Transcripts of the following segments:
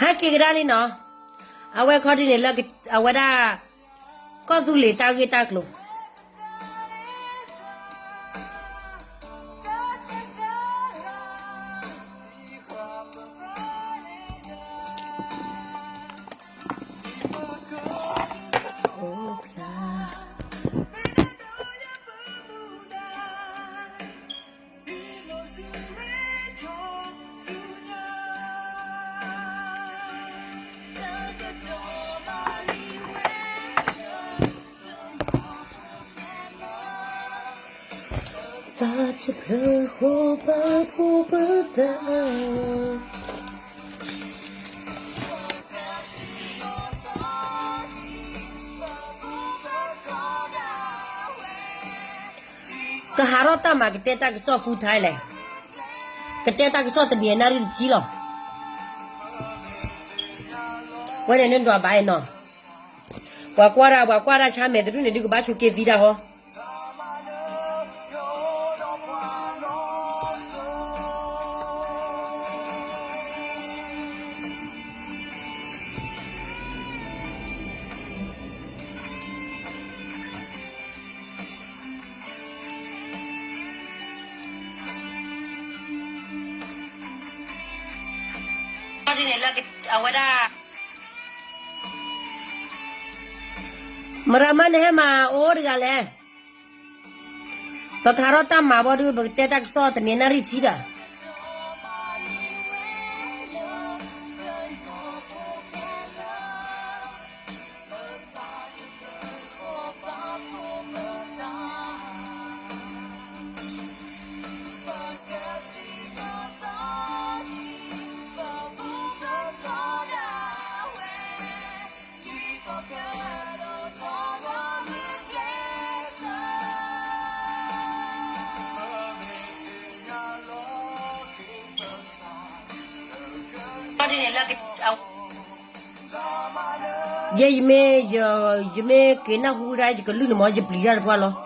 ဟဲက့ၤကဒါလံနီၤ, အဝဲခီဒ်န့ၣ်လၢ အဝဲဒၣ် ကီၢ်သူလ့ၤတၢ်ဂ့ၢ်တၢ်ကျိၤ သးတဖျၢၣ်ဃီပာ်ဖှိၣ်ပသး ကဟးထီၣ်တၢ်မၤကတဲတၢ်ကစီၣ် full time လဲၣ်, ကတဲတၢ်ကစီၣ်တနံၤအနၣ်ရံၣ်တဆံလီၤ. ဝဲန့ၣ်နဒွးဘၣ်အံၤနီၤ, ပှၤကွၢ်တၢ် ပှၤကွၢ်တၢ်ဆါမဲာ်တဒူၣ်န့ၣ် ဒုးကဘၣ်ဆိးက့သံတၢ်ဟီ အဝဲဒၣ် မရၤမါန့ၣ်ဟဲမၤအိၣ်တဂၤလဲၣ်. ပကဟးထီၣ်တၢ်မၤဘီဒုး ပကတဲတၢ်ကစီၣ်တနံၤနၣ်ရံၣ်ဆံဒီး ယဲယမ့ၢ် ယမ့ၢ်က့ၤနၢ်ဟူဒၣ် ယကလုၢ်န့ၣ်မ့ၢ် ယပျံၤတၢ်တပှၢ်လီၤ.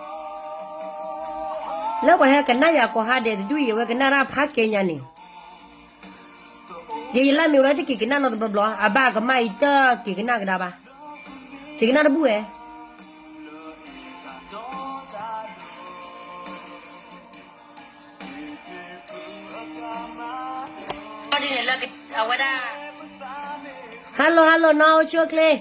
လၢပှၤဟဲကနၣ်ယၤကိးဟါဒဲးတဒူၣ်အံၤ အဝဲကနၣ်တၢ်ဖးကဲညါန့ၣ် ယယလၢမ့ၢ်ဝဲဒၣ် တက့ၤကနၣ်နီတဘျီဘျီ အဘၣ်ကမၣ်အံၤတက့ၤကနၣ်ကဒါဘၣ်, ယကနၣ်တဘူၣ်ဝဲ Hello hello နီၢ်အိၣ်ဆူၣ်အိၣ်ချ့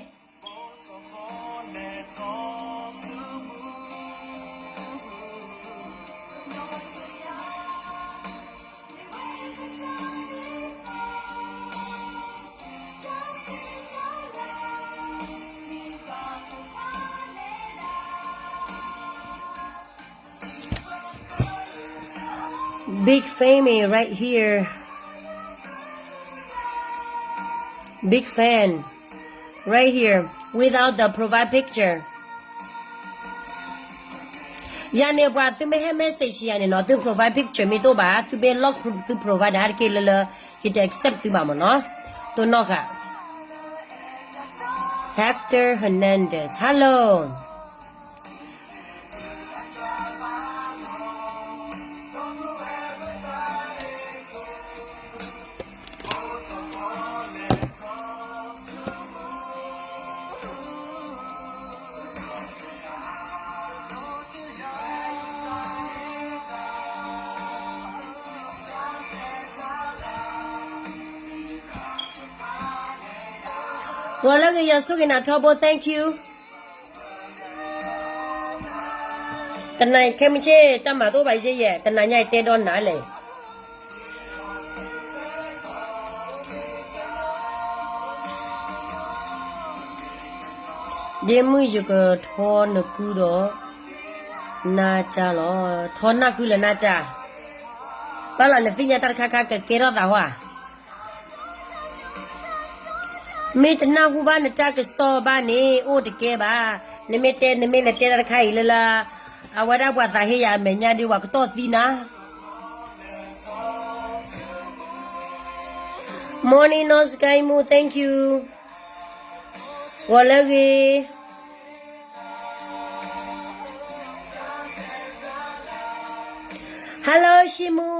Big fan right here. Big fan right here. Without the profile picture. ယၤန့ၣ် ပှၤသုမ့ၢ်ဟဲ message ယၤန့ၣ်နီၤ သု profile picture မ့ၢ်တအိၣ်ဘၣ် သုမ့ၢ် lock သု profile ဒီးဟဲတက့ၢ်လၢလၢ ယတ accept သုဘၣ်မ့ၢ်နီၤ. တိၢ်နီၣ်ဃာ် Hector Hernandez hello. ဂီၤလၢဂ့ၤ ယွၤဆိၣ်ဂ့ၤနၤထီဘိ thank you. တနၤခဲမုၢ်ဆ့ၣ် တၢ်မၤတအိၣ်ဘၣ်ယဲယဲ တနၤညါယတဲဒီးနၤလဲၣ်. ဒ့မုၣ်ယကထီနကုဒီး နါကၢ်လီၤ. ထီနၢ်ကုလၢနါကၢ်, ဘၣ်လီၤ နသ့ၣ်ညါတၢ်တခါခါ ကကဲထီၣ်သးဟီဧါ. မ့ၢ်တနၢ်ဟူဘၣ်နတၢ်ကစီၣ်ဘၣ်န့ၣ် အိၣ်တကဲဘၣ်. နမ့ၢ်တဲ နမ့ၢ်လဲၤတဲတၢ်တခါအံၤလၢလၢ အဝဲဒၣ်ပှၤသးဟ့ယၤအမဲာ်ညါဒီး ပှၤကတီၢ်သံနၤ. Morning နီၢ်စကဲမူ thank you. ဂီၤလၢဂ့ၤ. Hello ရှံမူ.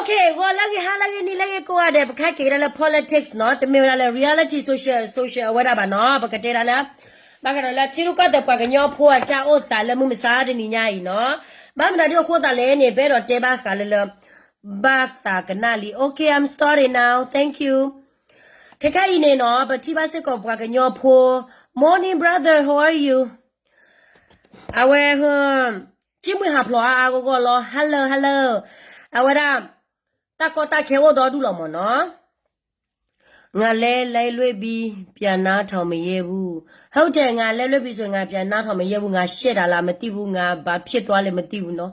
ဂီၤလၢအဂ့ၤ ဟါလၢအဂ့ၤ နံၤလၢအဂ့ၤကိးဂၤဒဲး ပခဲက့ၤဒၣ်လၢ politics နီၤ, တမ့ၢ်ဝဲဒၣ်လၢ reality social social အဝဲဒၣ်ဘၣ်နီၤ, ပကတဲဒၣ်လၢ ဘၣ်ဃးဒီးလၢထံရူၢ်ကီၢ်သဲးပှၤကညီဖိအတၢ်အိၣ်သးလၢမုၢ်မဆါတနံၤညါအံၤနီၤ, ဘၣ်မနုၤဒ်အဃိသတးလဲၣ်န့ၣ် ပအဲၣ်ဒိးတဲဘၣ်ဃးလၢလၢ ဘၣ်သးကနၣ်လံ okay, I'm starting now, thank you. ခဲခဲအံၤန့ၣ်နီၤ ပထံၣ်ဘၣ်စ့ၢ်ကီးပှၤကညီဖိ, Morning brother, how are you? အဝဲ ကံၣ်မှံဟးဖျိးအါအါဂီၢ်ဂီၢ်လီၤ, hello hello. အဝဲဒၣ် တၢ်ကီတၢ်ခဲအိၣ်ဒီဒူၣ်လီၤမ့ၢ်နီၤ. ငါလဲလဲလွေ့ဘံ ပြန်နားထောင်မရဘူး, ဟုတ်တယ်, ငါလဲလွေ့ဘံ ဆိုရင် ငါပြန်နားထောင်မရဘူး, ငါရှက်တာလားမသိဘူး, ငါဘာဖြစ်သွားလဲမသိဘူးနီၤ.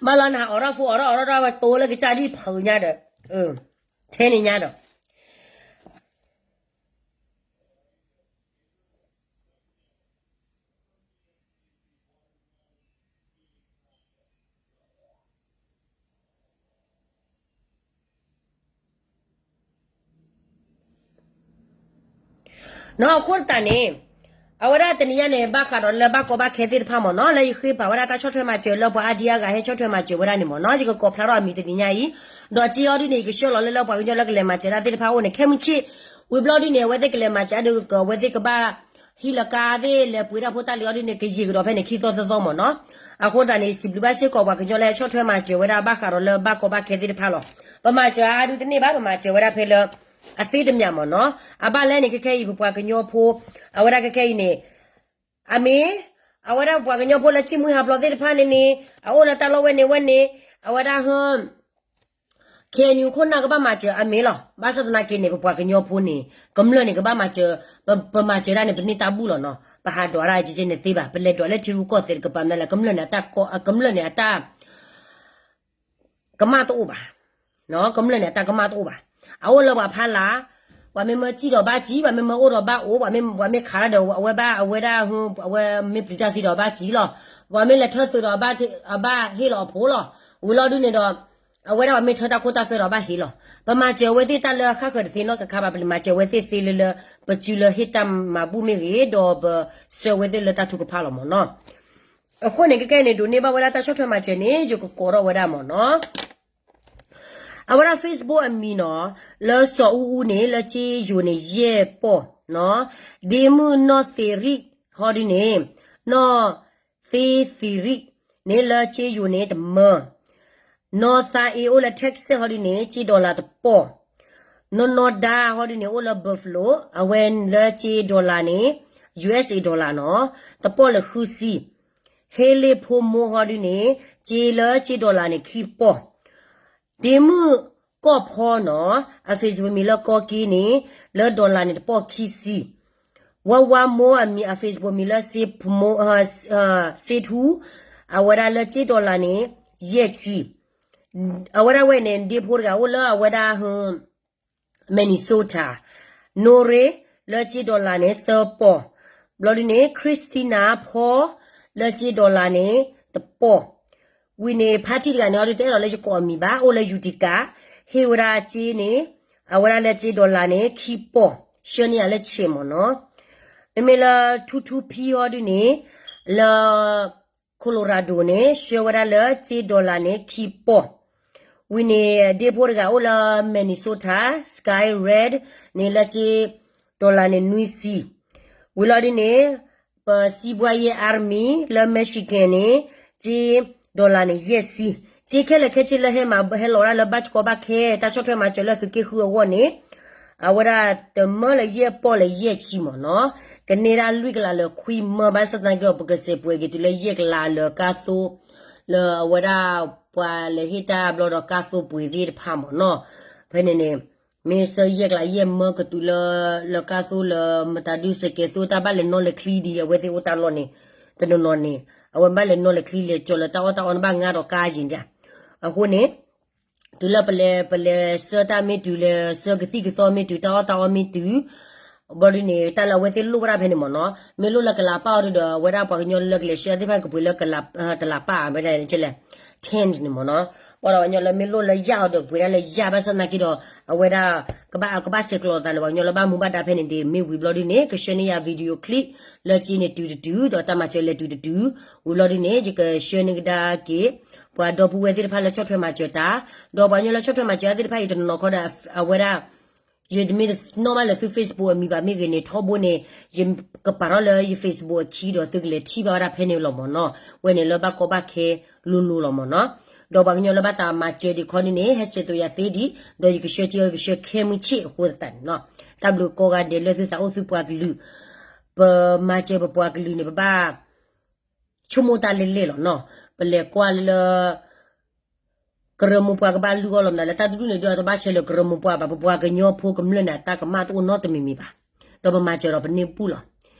မ့ၢ်လီၤနၤ အိးထီၣ်ဖိ အိးထီၣ် အိးထီၣ် ဝဲတိလၢကစၢ်ဒ်ဖုးညါဒီး, ထဲန့ၣ်ညါဒီး နီၤ အဃိသတးန့ၣ် အဝဲဒၣ်တနံၤညါန့ၣ် ဘၣ်ဃးဒီးလၢဘၣ်ကီဘၣ်ခဲသ့ၣ်တဖၣ်မ့ၢ်နီၤ, လၢယဃ့ပာ်ဝဲဒၣ်တၢ်ဆီၣ်ထွဲမၤစၢၤလၢပှၤအါဒံအါဂၤဟဲဆီၣ်ထွဲမၤစၢၤဝဲဒၣ်န့ၣ်မ့ၢ်နီၤ, ယကကိးဖျါထီၣ်အမံၤတနံၤညါအံၤ, ဒီးစ့အီၤဒ်န့ၣ် ယကဆှၢလီၤလၢလၢပှၤကညီလၢကလဲၤမၤစၢၤဒၣ်သ့ၣ်တဖၣ်အအိၣ်န့ၣ် ခဲမုၢ်ဆ့ၣ်, ဝံၤဘျီဒ်န့ၣ် အဝဲသ့ၣ်ကလဲၤမၤစၢၤဒ်က အဝဲသ့ၣ်ကဘၣ် ဟံးလီၤကါသ့ၣ် လဲၤပှ့ၤဒၣ်ဖိတၢ်လံၤအီၤဒ်န့ၣ် ကယံာ်ကဒီးဖဲန့ၣ် ခံသီသၢသီမ့ၢ်နီၤ. အဃိသတးန့ၣ် စံးဘျုးဘၣ်စ့ၢ်ကီးပှၤကညီလၢဟဲဆီၣ်ထွဲမၤစၢၤဝဲဒၣ် ဘၣ်ဃးဒီးလၢဘၣ်ကီဘၣ်ခဲသ့ၣ်တဖၣ်လီၤ. ပမၤစၢၤအါဒူတန့ၢ်ဘၣ်, ပမၤစၢၤဝဲဒၣ်ဖဲလၢ အသ့တမံၤမ့ၢ်နီၤ. အဘၣ်လဲၣ်န့ၣ် ခဲခဲအံၤ ပပှၤကညီဖိ အဝဲဒၣ်ခဲခဲအံၤန့ၣ် အမ့ၢ် အဝဲဒၣ်ပပှၤကညီဖိလၢကံၣ်မှံဟးဖျိးသ့ၣ်တဖၣ်န့ၣ်န့ၣ် အအိၣ်လၢတၢ်လီၢ်ဝဲန့ၣ်ဝဲန့ၣ် အဝဲဒၣ် ခဲအံၤန့ၣ် ခိၣ်နၢ်ကဘၣ်မၤစၢၤအမ့ၢ်လီၤ. ဘၣ်ဆၣ်သနာ်က့န့ၣ် ပပှၤကညီဖိန့ၣ် ကမျၢၢ်န့ၣ် ကဘၣ်မၤစၢၤ, ပမၤစၢၤဒၣ်န့ၣ် ပန့ၢ်တၢ်ဘူၣ်လီၤနီၤ. ပဟးဒွးဒၣ်ကဲကဲန့ၣ်သ့ဘၣ်, ပလဲၤဒွးလၢထံရူၢ်ကီၢ်သဲးတကပၤမနုၤလဲၣ်, ကမျၢၢ်န့ၣ်အတၢ်ကီ, ကမျၢၢ်န့ၣ်အတၢ် ကမၣ်တအိၣ်ဘၣ်. ကမျၢၢ်န့ၣ် အတၢ်ကမၣ်တအိၣ်ဘၣ်. အအိၣ်လၢပှၤဖးလၢ်, ပှၤမ့ၢ်မၢစံၣ်ဒီးဘၣ်စံၣ်, ပှၤမ့ၢ်မၢအိၣ်ဒီးဘၣ်အိၣ်, ပှၤမ့ၢ်ခးတၢ်ဒီး အဝဲဘၣ် အဝဲဒၣ် အဝဲမ့ၢ်ပျံၤတၢ်သံဒီးဘၣ်စံၣ်လီၤ. ပှၤမ့ၢ်လဲၤထၢသုးဒီး အဘၣ်ဟ့ၣ်လီၤအဖိလီၤ. ဝံၤလီၤဒုန့ၣ်ဒီး အဝဲဒၣ်ပှၤမ့ၢ်ထၢတၢ်ခိတၢ်သွဲဒီးဘၣ်ဟ့ၣ်လီၤ. ပမၤစၢၤဝဲသ့ၣ်တၢ်လၢဃၣ်ဃၢၤတသ့နီတခါဘၣ်, ပမၤစၢၤဝဲသ့ၣ်သ့လၢလၢ ပစုလၢဟ့ၣ်တၢ်မၤဘူၣ်မ့ၢ်ဂ့ၤ, ဒီးပဆှၢဝဲသ့ၣ်လၢတၢ်ထုကဖၣ်လီၤမ့ၢ်နီၤ. အဃိန့ၣ် ခဲခဲအံၤန့ၣ် ဒိးန့ၢ်ဘၣ်ဝဲဒၣ်တၢ်ဆီၣ်ထွဲမၤစၢၤန့ၣ် ယကကိးထီၣ်ဝဲဒၣ်မ့ၢ်နီၤ. အဝဲဒၣ် Facebook အမံၤနီၤ, လၢစီၤအူအူန့ၣ် လၢစ့ယိၤန့ၣ် ယဲၢ်ပီၢ်နီၤ, ဒ့မုၣ်နီၢ်သ့ရံၣ်ဟီဒုန့ၣ်, နီၢ်သ့သ့ရံၣ်န့ၣ် လၢစ့ယိၤန့ၣ် တမၢ, နီၢ်သးအ့ အိၣ်လၢ Texas ဟီဒုန့ၣ် စ့ dollar တပီၢ်, နီၢ်နီၢ်ဒါဟီဒုန့ၣ် အိၣ်လၢ Buffalo, အဝဲလၢစ့ dollar န့ၣ် ယူၢ်အ့ၣ်စ့ dollar နီၤ, တပီၢ်လၢဃုဆံ. ဟ့လ့ၣ်ဖိမိၢ်ဟီဒုန့ၣ် စ့လၢစ့ dollar န့ၣ် ခံပီၢ်. ဒ့မုၣ်ကီၢ်ဖီနီၤ, အ Facebook မံၤလၢကီၢ်က့န့ၣ် လၢ dollar န့ၣ် တပီၢ်ခံဆံ. ဝါဝါမိၢ်အမံၤ အ Facebook မံၤလၢ စ့ထူ, အဝဲဒၣ်လၢစ့ dollar န့ၣ် ယဲၢ်ဆံ. အဝဲဒၣ်ဝဲန့ၣ် ဒ့ဖိတဂၤအိၣ်လၢအဝဲဒၣ် Minnesota, နိရ့ လၢစ့ dollar န့ၣ် သၢပီၢ်. ဘျီဒုန့ၣ် Christina ဖီ လၢစ့ dollar န့ၣ် တပီၢ်. ဝံၤန့ၣ် ဖါတံၢ်တဂၤန့ၣ် အီၤဒုးတအဲၣ်ဒိးလၢယကိးအမံၤဘၣ်, အိၣ်လၢ Utica, ဟ့ၣ်ဝဲဒၣ်စ့န့ၣ် အဝဲဒၣ်လၢစ့ dollar န့ၣ် ခံပီၢ်, ဆှၢန့ၢ်ယၤလၢဆဲးမ့ၢ်နီၤ. မ့မ့ၢ်လၢ ထူထူဖံဟီဒုန့ၣ် လၢ Colorado န့ၣ် ဆှၢဝဲဒၣ်လၢစ့ dollar န့ၣ် ခံပီၢ်. ဝံၤန့ၣ် ဒ့ဖိတဂၤအိၣ်လၢ Minnesota, Sky Red န့ၣ် လၢစ့ dollar န့ၣ် နွံဆံ. ဝံၤလီၤဒုန့ၣ် ပစံးဘှါယဲၢ် Army လၢ Michigan န့ၣ် စ့ dollar န့ၣ် ယဲၢ်ဆံ. စ့ခဲလၢာ်ခဲဆ့လၢဟဲမၤဟဲလီၤဒၣ်လၢဘၣ်ကီဘၣ်ခဲ တၢ်ဆီၣ်ထွဲမၤစၢၤလၢသုးက့ဃုအဂီၢ်န့ၣ် အဝဲဒၣ်တမၢလၢယဲၢ်ပီၢ်လၢယဲၢ်ဆံမ့ၢ်နီၤ, ကန့ၢ်ဒၣ်လွံၢ်ကလးလၢခွံမၢ ဘၣ်ဆၣ်သနာ်က့ ပကစဲးပှဲၤက့ၤတုၤလၢယဲၢ်ကလးလၢကါသိ, လၢအဝဲဒၣ်ပှၤလဲၤဟ့ၣ်တၢ်ဘျီဒီးကါသိပှ့ၤသ့ၣ်တဖၣ်မ့ၢ်နီၤ. ဖဲန့ၣ်န့ၣ် မ့ၢ်ဆၢယဲၢ်ကလးယဲၢ်မၢကတုၤလၢ လၢကါသိလၢမတၤဒုစဲးကဲးသိ တၢ်ဘၣ်လဲၤနီၣ်လဲၤချံဒံး အဝဲသ့ၣ်အိၣ်တၢ်လီၢ်န့ၣ်, တနီၤနီၤန့ၣ် အဝဲဘၣ်လဲၤနီၣ်လဲၤချံလဲၤကၠီၤလၢတၢ်အီၣ်တၢ်အီန့ၣ် ဘၣ်ငါဒီးကါယံၤဒၣ်. အဃိန့ၣ် တုၤလၢပလဲၤ ပလဲၤဆှၢတၢ်မ့ၢ်တုၤ လဲၤဆှၢကသံၣ်ကသီမ့ၢ်တုၤ တၢ်အီၣ်တၢ်အီမ့ၢ်တုၤ, ဘျီဒ်န့ၣ် တၢ်လၢအဝဲသ့ၣ်လိၣ်ဝဲဒၣ်ဖဲန့ၣ်မ့ၢ်နီၤ, မ့ၢ်လိၣ်လၢကလးပၢ်အီၤဒီး အဝဲဒၣ်ပှၤကညီလၢကလဲၤဆှၢသ့ၣ်တဖၣ်ကပှ့ၤလၢကလး, တလးပၢ်ဝဲဒၣ်လဲၣ်, tent န့ၣ်မ့ၢ်နီၤ, ဘၣ်ဒီးပှၤကညီလၢမ့ၢ်လိၣ်လၢယၢ်အီၤဒီးကပှ့ၤဒၣ်လၢယၢ် ဘၣ်ဆၣ်သနာ်က့ဒီး အဝဲဒၣ် ကဘၣ်, ကဘၣ်ဆဲးကျိးသးလၢပှၤကညီလၢဘၣ်မူဘၣ်ဒါဖဲန့ၣ်ဒ်မ့ၢ်ဝံၤဘျီဒ်န့ၣ် ကဆှၢန့ၢ်ယၤ video clip လၢက့န့ၣ်တုၤတတုၤ ဒီးတၢ်မၤစၢၤလဲၤတုၤတတုၤ, ဝံၤဘျီဒ်န့ၣ် ယကဆှၢန့ၢ်ကဒါက့ၤ ပှၤဒီပုၢ်ဝဲၢ်သ့ၣ်တဖၣ်လၢဆီၣ်ထွဲမၤစၢၤတၢ်, ဒီးပှၤကညီလၢဆီၣ်ထွဲမၤစၢၤတၢ်သ့ၣ်တဖၣ်အံၤ တနီၤနီၤခီဒီး အဝဲဒၣ် ယတမ့ၢ်တနီၣ်ဘၣ်လၢသု Facebook အမံၤဘၣ်မ့ၢ်ဂ့ၤန့ၣ် ထီဘိန့ၣ် ယကပာ်ထီၣ်လၢယ Facebook အခံဒီးသုကလဲၤထံၣ်ဘၣ်ဝဲဒၣ်ဖဲန့ၣ်လီၤမ့ၢ်နီၤ, ဝဲန့ၣ်လၢဘၣ်ကီဘၣ်ခဲလိၤလိၤလီၤမ့ၢ်နီၤ, ဒီးပှၤကညီလၢဘၣ်သးမၤစၢၤဒံးခီဒ်န့ၣ် ဟဲဆဲးသိးယၤသ့ဒံး ဒီးယကဆှၢတ့ၢ်အီၤ ယကဆှၢခဲမုၢ်ဆ့ၣ်အဃိသတးန့ၣ်နီၤ, တၢ်ဘျုးကိးဂၤဒဲးလၢသုသးအိၣ်သုပှၤကလုာ်, ပမၤစၢၤပပှၤကလုာ်န့ၣ် ပဘၣ် ဆိကမိၣ်တၢ်လဲၢ်လဲၢ်လီၤနီၤ, ပလဲၤကွၢ်လၢ ကရၢမိၢ်ပှၢ်ကဘၣ်လုၢ်အီၣ်လီၤမနုၤလဲၣ်, တၢ်တဒူၣ်န့ၣ်ဒုးတဘၣ်ဆဲးလၢကရၢမိၢ်ပှၢ်ဘၣ်, ပပှၤကညီဖိကမျၢၢ်န့ၣ် အတၢ်ကမၣ်တအိၣ်နီတမံၤမံၤဘၣ်, ဒီးပမၤစၢၤဒီးပန့ၢ်ဘူၣ်လီၤ,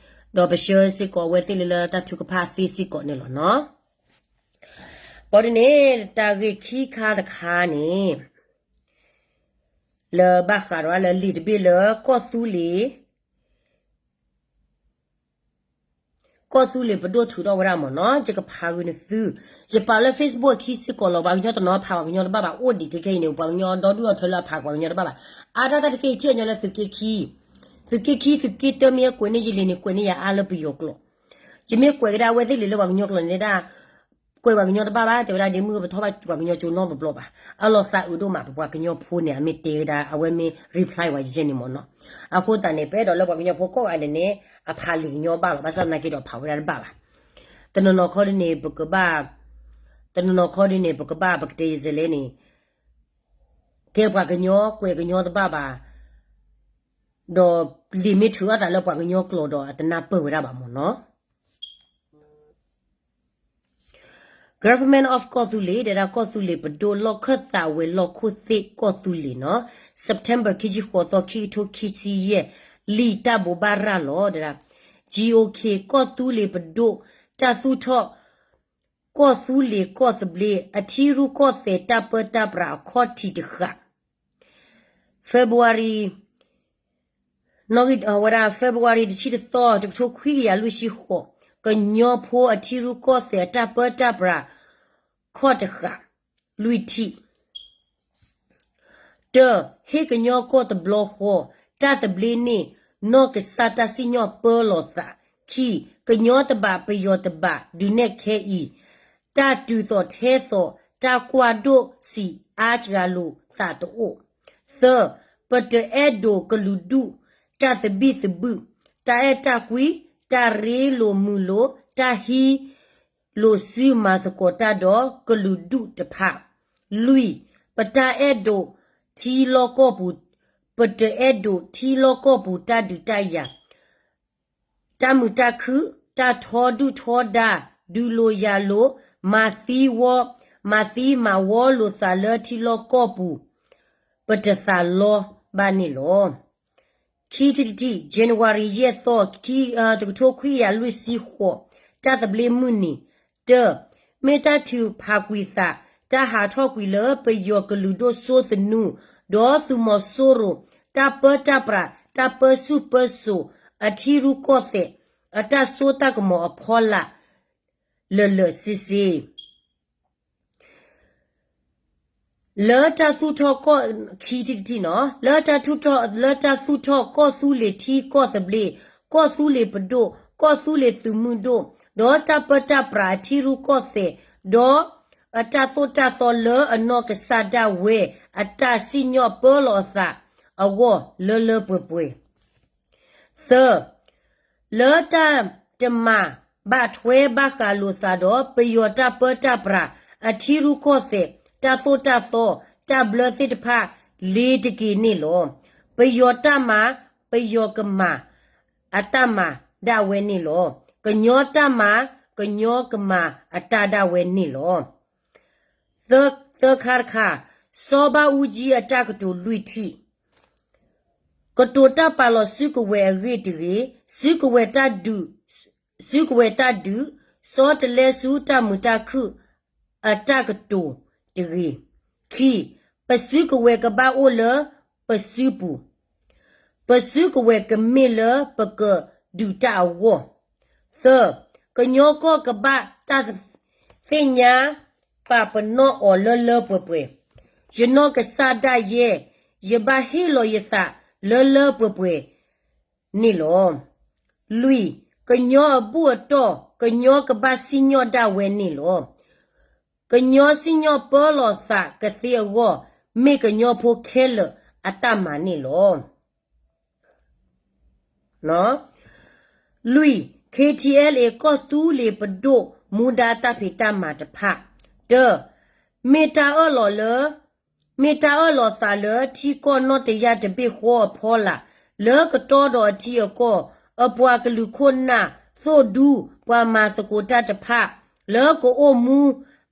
ဒီးပဆှၢစ့ၢ်ကီးအဝဲသ့ၣ်လၢလၢတၢ်ထုကဖၣ်သ့စ့ၢ်ကီးန့ၣ်လီၤနီၤ. ဘၣ်ဒ်န့ၣ် တၢ်ဂ့ၢ်ခံခါတခါန့ၣ် လၢဘၣ်ဃးဒီးလၢလံာ်တဘ့ၣ်လၢကီၢ်သူလ့ၤ ကီၢ်သူလ့ၤပဒိၣ်ထုးထီၣ်ဝဲဒၣ်မ့ၢ်နီၤ, ယကဖးဂ့ၤန့ၣ်သု, ယပာ်လၢ Facebook အခံစ့ၢ်ကီးလီၤ, ပှၤကညီတနီၤဖးပှၤကညီတဘၣ်ဘၣ်, အိၣ်ဒံးခဲခဲအံၤန့ၣ် ပှၤကညီဒီဒူၣ်ဒီထၢလၢအဖးပှၤကညီတဘၣ်ဘၣ်, အါဒၣ်တၢ်တက့ၢ်ထံၣ်အညီလၢသုးက့ခံ, သုးက့ခံ သုးက့တၢ မ့ၢ်ဟဲကွဲးန့ၢ်ယလံာ်န့ၣ် ကွဲးန့ၢ်ယၤအါလၢပယီၤကျိာ်, ယမ့ၢ်ကွဲးကဒါအဝဲသ့ၣ်လံာ်လၢပှၤကညီကျိာ်န့ၣ်ဒၣ် ကွဲးပှၤကညီတဘၣ်ဘၣ်, တဲဝဲဒၣ်ဒ်မုၢ်ပထီၣ်ဘၣ်ပှၤကညီကၠိနီတဘျီဘၣ်, အလီၤသးအုးဒိၣ်မး, ပပှၤကညီဖိန့ၣ် အမ့ၢ်တဲကဒါ အဝဲမ့ၢ် reply ဝဲယဲန့ၣ်မ့ၢ်နီၤ, အဃိသတးန့ၣ် ပအဲၣ်ဒိးလၢပှၤကညီဖိကိးဂၤဒဲးန့ၣ် အဖးလံာ်ကညီဘၣ်လီၤ, ဘၣ်ဆၣ်သနာ်က့ဒီးဖးဝဲဒၣ်တဘၣ်ဘၣ်, တနီၤနီၤခီဒ်န့ၣ် ပကဘၣ်, တနီၤနီၤခီဒ်န့ၣ် ပကဘၣ် ပကတဲယစဲလဲၣ်န့ၣ် ကဲပှၤကညီ ကွဲးကညီတဘၣ်ဘၣ်, ဒီးလံာ်မ့ၢ်ထုးအီၣ်သးလၢပှၤကညီကျိာ်ဒီး အတနၢ်ပၢၢ်ဝဲဒၣ်ဘၣ်မ့ၢ်နီၤ. Government of ကီၢ်သူလ့ၤ တဲဒၣ်ကီၢ်သူလ့ၤပဒိၣ် လီၢ်ခၢၣ်သးဝဲၤလီၢ်ခိၣ်သ့ၣ်ကီၢ်သူလ့ၤနီၤ, September ခံဆံဃိးသီ ခံကထိခံဆံယဲၢ်, လံာ်တၢ်ဘိးဘၣ်ရၤလီၤ တဲဒၣ် GOK ကီၢ်သူလ့ၤပဒိၣ် တၢ်သူၣ်ထီၣ် ကီၢ်သူလ့ၤကီၢ်သဘျ့ အထံရူၢ်ကီၢ်သဲးတၢ်ပၢတၢ်ပြးအခီၣ်ထံးတဃၣ် February နီၣ်ဂံၢ်ဝဲဒၣ် February တဆံတသီ တကထိခွံကယၤလွံၢ်ဆံဃိး, ကညီဖိအထံရူၢ်ကီၢ်သဲးအတၢ်ပၢတၢ်ပြး ခီၣ်တဃၣ် လွံၢ်ထံၣ်, တၢ, ဟ့ၣ်ကညီကီၢ်တဘျီဃီ, တၢ်သဘျ့န့ၣ် နီၢ်ကစၢ်တၢ်စံၣ်ညီၣ်ပၢလီၤသး, ခံ, ကညီတဘး ပယီၤတဘး ဒုးနဲၣ်ခဲအံၤ တၢ်တုၤသိးထဲသိး တၢ်ကွၢ်ဒိၣ်စံးအါစှၤလိာ်သးတအိၣ်, သၢ, ပတအဲၣ်ဒိးကလုာ်ဒူၣ် တၢ်သဘံၣ်သဘုၣ်, တၢ်အဲၣ်တၢ်ကွံ, တၢ်ရ့လိာ်မုာ်လိာ်, တၢ်ဟံး လိာ်စုမၤသကိးတၢ်ဒီးကလုာ်ဒူၣ်တဖၣ်, လွံၢ်, ပတၢ်အဲၣ်ဒိးထံလီၢ်ကီၢ်ပူၤ, ပတအဲၣ်ဒိးထံလီၢ်ကီၢ်ပူၤတၢ်ဒုးတၢ်ယၤ, တၢ်မုာ်တၢ်ခုၣ်, တၢ်ထီဒုၣ်ထီဒါ, ဒုးလိာ်ယၤလိာ်, မၤသံဝီ, မၤသံမၤဝီလိာ်သးလၢထံလီၢ်ကီၢ်ပူၤ, ပတသးလီဘၣ်န့ၣ်လီၤ. ခံထံၣ်တထံၣ် January ယဲၢ်သီ တကထိခွံကယၤလွံၢ်ဆံဃိး, တၢ်သဘျ့မုၢ်နံၤ, တၢ, မ့ၢ်တၢ်ထုးဖးကွံာ်သး, တၢ်ဟးထီၣ်ကွံာ်လၢပယီၤကလုာ်ဒိၣ်စိသနူ, ဒီးသုးမီၤစိရိၤ, တၢ်ပၢတၢ်ပြး, တၢ်ပၢဆူၣ်ပၢစိး, အထံရူၢ်ကီၢ်သဲး, အတၢ်စိတၢ်ကမီၤအဖီလာ်, လၢာ်လၢာ်ဆ့ဆ့ လၢတၢ်သူၣ်ထီၣ်ကီၢ်, ခံထံၣ်တထံၣ်နီၤ, လၢတၢ်သူၣ်ထီၣ်, လၢတၢ်သူၣ်ထီၣ်ကီၢ်သူလ့ၤထံကီၢ်သဘျ့, ကီၢ်သူလ့ၤပဒိၣ်, ကီၢ်သူလ့ၤသုးမုၢ်ဒိၣ်, ဒီးတၢ်ပၢတၢ်ပြးအထံရူၢ်ကီၢ်သဲး, ဒီးအတၢ်သိၣ်တၢ်သီလၢအနီၢ်ကစၢ်ဒၣ်ဝဲအတၢ်စံၣ်ညီၣ်ပၢလီၤအသးအဂီၢ်လၢလၢပှဲၤပှဲၤ သၢ, လၢတၢ်တမၤဘၣ်ထွဲဘၣ်ဃးလိာ်သးဒီး ပယီၤတၢ်ပၢတၢ်ပြး အထံရူၢ်ကီၢ်သဲး တၢ်သိၣ်တၢ်သီ တၢ်ဘျၢသ့ၣ်တဖၣ် လ့ၤတက့ၤန့ၣ်လီၤ. ပယီၤတၢ်မၤ ပယီၤကမၤ အတၢ်မၤဒၣ်ဝဲန့ၣ်လီၤ. ကညီတၢ်မၤ ကညီကမၤအတၢ်ဒၣ်ဝဲန့ၣ်လီၤ. သၢခါတခါ, စီၤဘၣ်အူကၠံအတၢ်ကတိၤလွံၢ်ထံၣ်, ကတိၤတၢ်ပာ်လီၤစုကဝဲၤအဂ့ၢ်တဂ့ၤ, စုကဝဲၤတၢ်ဒုး, စုကဝဲၤတၢ်ဒုး, စီၤတလဲဆူတၢ်မုာ်တၢ်ခုၣ်အတၢ်ကတိၤတဂ့ၤ. ခံ, ပစုကဝဲၤကဘၣ်အိၣ်လၢပစုပူၤ, ပ ပစုကဝဲၤကမ့ၢ်လၢပကဒုးတၢ်အဂီၢ်. သၢ, ကညီကီၢ်ကဘၣ်တၢ်သ့ၣ်ညါပာ်ပနီၣ်အီၤလၢလၢပှဲၤပှဲၤ, ယနီၢ်ကစၢ်ဒၣ်ယဲ ယဘၣ်ဟ့ၣ်လီၤယသးလၢလၢပှဲၤပှဲၤန့ၣ်လီၤ. လွံၢ်, ကညီအဘူၣ်အတီၢ် ကညီကဘၣ်စံၣ်ညီၣ်ဒၣ်ဝဲန့ၣ်လီၤ. ကညီစံၣ်ညီၣ်ပၢလီၤသးကသ့အဂီၢ် မ့ၢ်ကညီဖိခဲလၢာ်အတၢ်မၤန့ၣ်လီၤ. လွံၢ်, K T L A ကီၢ်သူလ့ၤပဒိၣ်မူဒါတၢ်ဖံးတၢ်မၤတဖၣ်. တၢ, မ့ၢ်တၢ်အၢၣ်လီၤလၢ မ့ၢ်တၢ်အၢၣ်လီၤသးလၢထံကီၢ်နီၣ်တယၢ်တဘ့ၣ်ဃီအဖီလာ် လၢကတီၢ်ဒီးအထံအကီၢ် အပှၤကလုာ်ခိၣ်နၢ် သိၣ်ဒူ ပှၤမၤသကိးတၢ်တဖၣ် လၢကအိၣ်မူ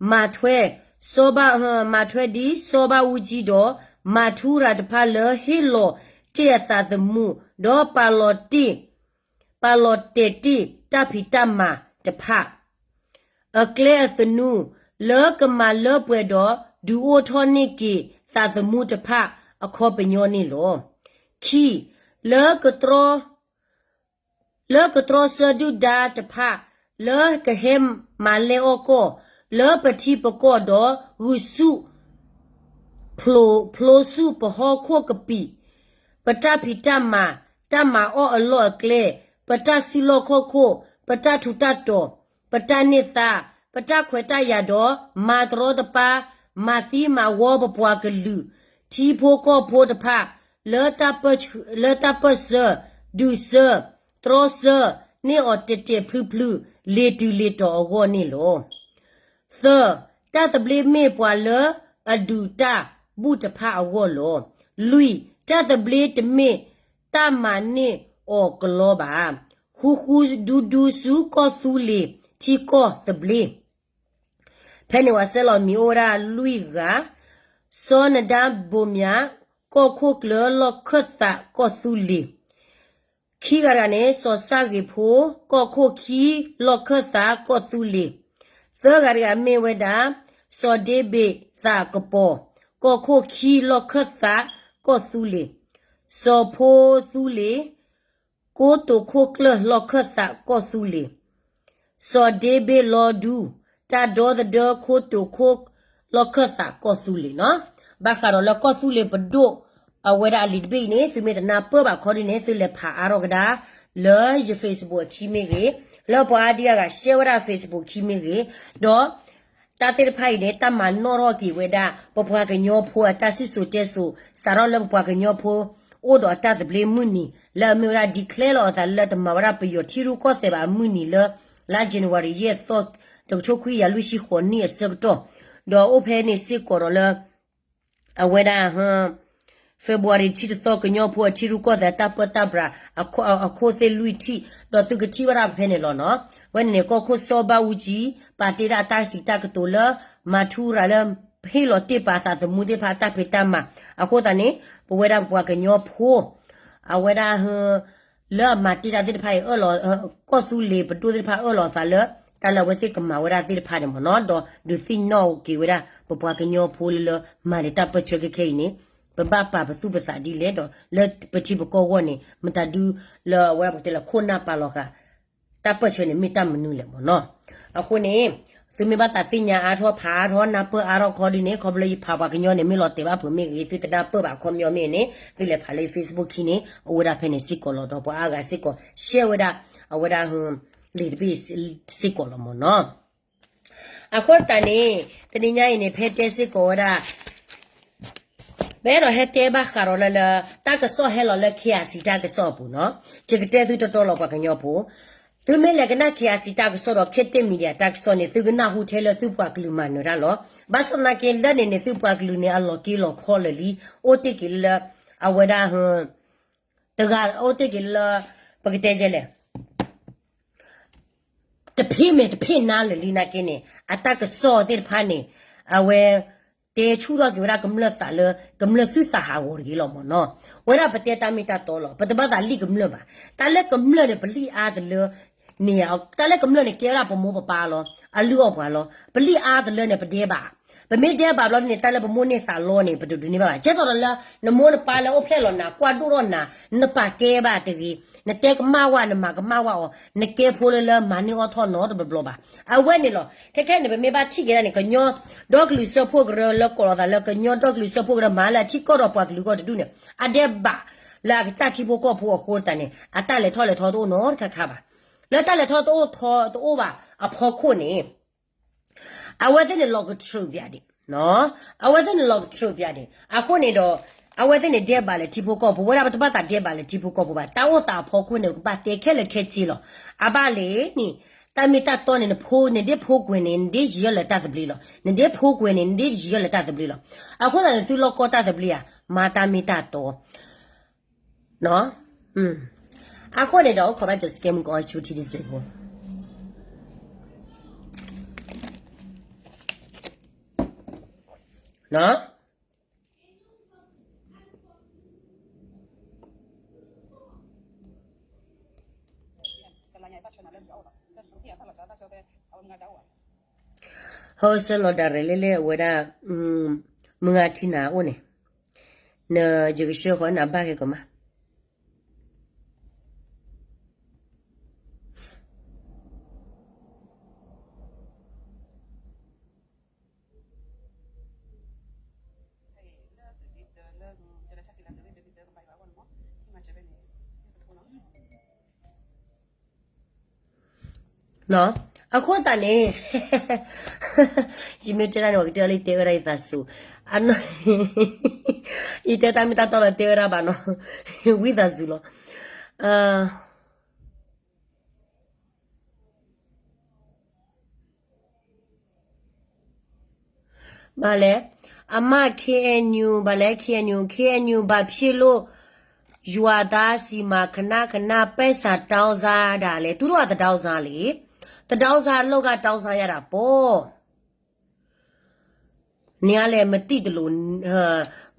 မၤထွဲ စီၤဘၣ် မၤထွဲဒ်စီၤဘၣ်အူကၠံဒီး မၤထူရၤတဖၣ်လၢဟ့ၣ်လီၤ တ့ၢ်အသးသမူ ဒီးပာ်လီၤတ့ၢ် ပာ်လီၤတဲာ်တ့ၢ်တၢ်ဖံးတၢ်မၤတဖၣ် အကျဲအသနူ လၢကမၤလၢပှဲၤဒီး ဒုးအိၣ်ထီၣ်န့ၢ်က့ၤသးသမူတဖၣ်အခီပညီန့ၣ်လီၤ. ခံ, လၢကတြီ လၢကတြီဆၢဒုၣ်ဒါတဖၣ် လၢကဟဲမၤလဲၢ်အီၣ်ကီၢ် လၢပထံပကီၢ်ဒီးဂုာ်ဆူၣ် ဖျိဆူၣ်ပဟီၣ်ခိၣ်ကပံာ် ပတၢ်ဖံးတၢ်မၤ တၢ်မၤအီၣ်အလီၢ်အကျဲ ပတၢ်စုလီၢ်ခီၣ်ခိၣ် ပတၢ်ထူးတၢ်တီၤ ပတၢ်န့ၢ်သါ ပတၢ်ခွဲးတၢ်ယာ်ဒီး မၤတရီတပါ မၤသံမၤဝီပပှၤကလုာ် ထံဖိကီၢ်ဖိတဖၣ် လၢတၢ်ပၢၢ်ဆၢ ဒုးဆၢ တြီဆၢ န့ၢ်အီၤတဲာ်တဲာ်ဖျုးဖျုး လ့ၤတုၤလ့ၤတီၤအဂီၢ်န့ၣ်လီၤ. သၢ, တၢ်သဘျ့မ့ၢ်ပှၤလၢအဒုးတၢ်ဘူၣ်တဖၣ်အဂီၢ်လီၤ. လွံၢ်, တၢ်သဘျ့တမ့ၢ်တၢ်မၤန့ၢ်အီၤကလီဘၣ်. ဃူဃူဒူဒူဆူကီၢ်သူလ့ၤထံကီၢ်သဘျ့ ဖဲန့ၣ်ပှၤဆဲးလီၤမံၤအိၣ်ဝဲဒၣ်လွံၢ်ဂၤ, စီၤနဒါဘိမၠး ကီၢ်ခိၣ်ကျၢၢ်လီၢ်ခၢၣ်သးကီၢ်သူလ့ၤ, ခံဂၤတဂၤန့ၣ် စီၤစၢ်ဂ့ၤဖိ ကီၢ်ခိၣ်ခံလီၢ်ခၢၣ်သးကီၢ်သူလ့ၤ, သၢဂၤတဂၤမ့ၢ်ဝဲဒၣ် စီၤဒ့ဘ့းသးကပီၤ ကီၢ်ခိၣ်ခံလီၢ်ခၢၣ်သးကီၢ်သူလ့ၤ, စီၤဖိသူလ့ၤ ကိတိာ်ခိၣ်ကျၢၢ်လီၢ်ခၢၣ်သးကီၢ်သူလ့ၤ, စီၤဒ့ဘ့းလီၤဒူ တၢ်ဒီသဒၢခိတိာ်ခိၣ်လီၢ်ခၢၣ်သးကီၢ်သူလ့ၤနီၤ. ဘၣ်ဃးဒီးလၢကီၢ်သူလ့ၤပဒိၣ် အဝဲဒၣ်အလံာ်တဘ့ၣ်အံၤန့ၣ် သုမ့ၢ်တနၢ်ပၢၢ်ဘၣ်ခီဒ်န့ၣ် သုလဲၤဖးအါထီၣ်ကဒါ လၢယ Facebook အခံမ့ၢ်ဂ့ၤ, လၢပှၤအါဒံအါဂၤ share ဝဲဒၣ် Facebook ခံမ့ၢ်ဂ့ၤ, ဒီး တၢ်သ့ၣ်တဖၣ်အံၤန့ၣ် တၢ်မၤနီၣ်ထီၣ်က့ၤဝဲဒၣ် ပပှၤကညီဖိအတၢ်စံၣ်စိၤတဲစိၤ စးထီၣ်လၢပပှၤကညီဖိ အိၣ်ဒီးအတၢ်သဘျ့မုၢ်နံၤ လၢအမ့ၢ်ဝဲဒၣ် declare လီၤအသးလၢတမၤဝဲဒၣ်ပယီၤထံရူၢ်ကီၢ်သဲးဘၣ်အမုၢ်နံၤလၢ လါ January ယဲၢ်သီ တကထိခွံကယၤလွံၢ်ဆံဃိးနံၣ်အဆၢကတီၢ်, ဒီးအိၣ်ဖဲန့ၣ်စ့ၢ်ကီးဒီးလၢ အဝဲဒၣ် February ထံတသီ ကညီဖိအထံရူၢ်ကီၢ်သဲးတၢ်ပၢတၢ်ပြး အခိၣ်သ့ၣ်လွံၢ်ထံၣ် ဒီးသုကထံၣ်ဝဲဒၣ်ဖဲန့ၣ်လီၤနီၤ. ဝဲန့ၣ်န့ၣ် ကီၢ်ခိၣ်စီၤဘၣ်အူကၠံ ပာ်တ့ၢ်ဒၣ်အတၢ်စံးတၢ်ကတိၤလၢ မၤထူရၤလၢ ဟ့ၣ်လီၤတ့ၢ်ပာ်သးသမူသ့ၣ်တဖၣ်အတၢ်ဖံးတၢ်မၤ အဃိသတးန့ၣ် ပဝဲဒၣ်ပပှၤကညီဖိ အဝဲဒၣ် လၢအမၤတ့ၢ်တၢ်သ့ၣ်တဖၣ်အံၤ အၢၣ်လီၤ ကီၢ်သူလ့ၤပဒိၣ်သ့ၣ်တဖၣ်အၢၣ်လီၤအသးလၢ တၢ်လၢအဝဲသ့ၣ်ကမၤဝဲဒၣ်သ့ၣ်တဖၣ်န့ၣ်မ့ၢ်နီၤ, ဒီးဒုးသ့ၣ်နီၣ်က့ၤဝဲဒၣ် ပပှၤကညီဖိလၢလၢ မၤန့ၢ်တၢ်ပၢၢ်ဆၢခဲခဲအံၤန့ၣ် ပဘၣ်ပာ်ပသူၣ်ပသးဒ်လဲၣ်ဒီး လၢပထံပကီၢ်အဂီၢ်န့ၣ် မတၤဒုလၢအဝဲပတဲလၢခိၣ်နၢ်ပာ်လီၤဃာ် တၢ်ပၢၢ်ဆၢန့ၣ် မ့ၢ်တၢ်မနုၤလဲၣ်မ့ၢ်နီၤ. အဃိန့ၣ် သုမ့ၢ်ဘၣ်သးသ့ၣ်ညါအါထီၣ်ဖးအါထီၣ်နၢ်ပၢၢ်အါထီၣ်ခီဒ်န့ၣ် ခီဖျိလၢယဖးပှၤကညီန့ၣ် မ့ၢ်လီၤတဲာ်ဘၣ်ဖုးမ့ၢ်ဂ့ၤ သုတနၢ်ပၢၢ်ဘၣ်အခီပညီမ့ၢ်န့ၣ် သုလဲၤဖးလၢယ Facebook ခံန့ၣ် အိၣ်ဝဲဒၣ်ဖဲန့ၣ်စ့ၢ်ကီးလီၤ. ဒီးပှၤအါဂၤစ့ၢ်ကီး share ဝဲဒၣ် အဝဲဒၣ် လံာ်တဘ့ၣ်စ့ၢ်ကီးလီၤမ့ၢ်နီၤ. အဃိသတးန့ၣ် တနံၤညါအံၤန့ၣ် ဖဲတဲစ့ၢ်ကီးဝဲဒၣ် ပအဲၣ်ဒိးဟဲတဲဘၣ်ဃးဒီးလၢလၢ တၢ်ကစီၣ်ဟဲလီၤလၢ KIC တၢ်ကစီၣ်အပူၤနီၤ. ယကတဲသုတီတီလီၤပှၤကညီဖိ, သုမ့ၢ်လဲၤကနၣ် KIC တၢ်ကစီၣ်ဒီး Khit Thit Media တၢ်ကစီၣ်န့ၣ် သုကနၢ်ဟူထဲလၢသုပှၤကလုာ်မၤနၢၤတၢ်လီၤ. ဘၣ်ဆၣ်သနာ်က့လၢန့ၣ်န့ၣ် သုပှၤကလုာ်န့ၣ် အလီၤက့လီၤခီလၢာ်လံ, အိၣ်တ့ၢ်က့ၤလၢ အဝဲဒၣ် တဂၤအိၣ်တ့ၢ်က့ၤလၢ ပကတဲဒ်လဲၣ် တဖ့ၣ်မဲာ်တဖ့ၣ်နါလၢာ်လံနာ်က့န့ၣ် အတၢ်ကစီၣ်သ့ၣ်တဖၣ်န့ၣ် အဝဲ တဲဆူၣ်ထီၣ်က့ၤဝဲဒၣ်ကမျၢၢ်သးလၢ ကမျၢၢ်သုသးဟးဂီၤတဂ့ၤလီၤမ့ၢ်နီၤ. ဝဲဒၣ်ပတဲတၢ်မ့ၢ်တၢ်တီလီၤ. ပတဘၣ်သးလံၣ်ကမျၢၢ်ဘၣ်. တၢ်လၢကမျၢၢ်န့ၣ် ပလံၣ်အါတလၢ န့ၣ် တၢ်လၢကမျၢၢ်န့ၣ် ကဲဝဲဒၣ်ပမိၢ်ပပၢ်လီၤ, အလုၢ်အီၣ်ပှၤလီၤ. ပလံၣ်အါတလၢန့ၣ် ပဒဲးဘး, ပမ့ၢ်ဒဲးဘးဘျီန့ၣ် တၢ်လၢပမိၢ်န့ၢ်သးလီန့ၣ် ပတဒုးန့ၢ်ဘၣ်ဘၣ်. ကဲသိးဒီးလၢ နမိၢ်နပၢ်လၢအိၣ်ဖျဲၣ်လီၤနၤ ကွၢ်ဒိၣ်ထီၣ်နၤ, နပာ်ကဲဘၣ်တဂ့ၤ, နတဲကမၣ်ဝဲ နမၤကမၣ်ဝဲအီၤ, နကဲဖိလၢလၢမၤန့ၢ်အီၣ်ထီၣ်နီတဘျီဘျီဘၣ်. အဝဲန့ၣ်လီၤ. ခဲခဲအံၤန့ၣ် ပမ့ၢ်ဘၣ်ထံၣ်က့ၤဒၣ်န့ၣ် ကညီဒီကလုာ်စၢဖှိၣ်ကရၢလၢကိးလီၤသးလၢ ကညီဒီကလုာ်စၢဖှိၣ်ကရၢမၤလၢအထံကီၢ်ဒီးပှၤကလုာ်ကီၢ်တဒူၣ်န့ၣ် အဒဲးဘးလၢအကစၢ်ထံဖိကီၢ်ဖိအဃိတၢ်န့ၣ် အတၢ်လဲၤထီၣ်လဲၤထီတအိၣ်နီတခါခါဘၣ်. လၢတၢ်လဲၤထီၣ်တအိၣ်ထီတအိၣ်ဘၣ်အဖီခိၣ်န့ၣ် အဝဲသ့ၣ်န့ၣ်လီၤကထြၢးပၠးဒံး, အဝဲသ့ၣ်န့ၣ်လီၤကထြၢးပၠးဒံး. အဃိန့ၣ်ဒီး အဝဲသ့ၣ်န့ၣ်ဒဲးဘးလၢထံဖိကီၢ်ဖိ, ဝဲဒၣ်ပတဘၣ်သးဒဲးဘးလၢထံဖိကီၢ်ဖိဘၣ်. တၢ်အိၣ်သးအဖီခိၣ်န့ၣ် ကဘၣ်တဲခဲလၢာ်ခဲဆ့လီၤ. အဘၣ်လံန့ၣ် တၢ်မ့ၢ်တၢ်တီန့ၣ် နဖိ နဒ့ဖိကွဲၤန့ၣ် နဒ့ယံာ်လၢတၢ်သဘျ့လီၤ. နဒ့ဖိကွဲၤန့ၣ် နဒ့ယံာ်လၢတၢ်သဘျ့လီၤ. အဃိသတးန့ၣ် သုလီၢ်ကီတၢ်သဘျ့ဧါ, မၤတၢ်မ့ၢ်တၢ်တီ အဃိန့ၣ်ဒီး အိၣ်ခိးဘၣ်စကဲမုၢ်ကီၢ်ဆူထံတစဲးဖိ ဟဲဆှၢလီၤဒၣ်ရဲၣ်လၢလၢအဝဲဒၣ် မုၢ်ဂၤထံနၤအိၣ်န့ၣ် နယကဆှၢဃီနၤဘၣ်က့ၤကမၣ် အဃိသတးန့ၣ် ယမ့ၢ်တဲဒၣ်န့ၣ် ပှၤကတဲလၢယတဲဝဲဒၣ်ယသးစူၤ, ယတဲတၢ်မ့ၢ်တၢ်တီလီၤတဲဝဲဒၣ်ဘၣ်နီၤ, ဝံသးစူၤလီၤ. ဘၣ်လဲၣ်, အမါ K N U ဘၣ်လဲၣ် K N U, K N U ဘာဖြစ်လို့ ရွာသားဆီမှာ ခဏခဏ ပိုက်ဆံတောင်းစားတာလဲ, သူတို့က တတောင်းစားလေ, တတောင်းစားလို့က တောင်းစားရတာပေါ့. နၤလဲၣ် မသိသလို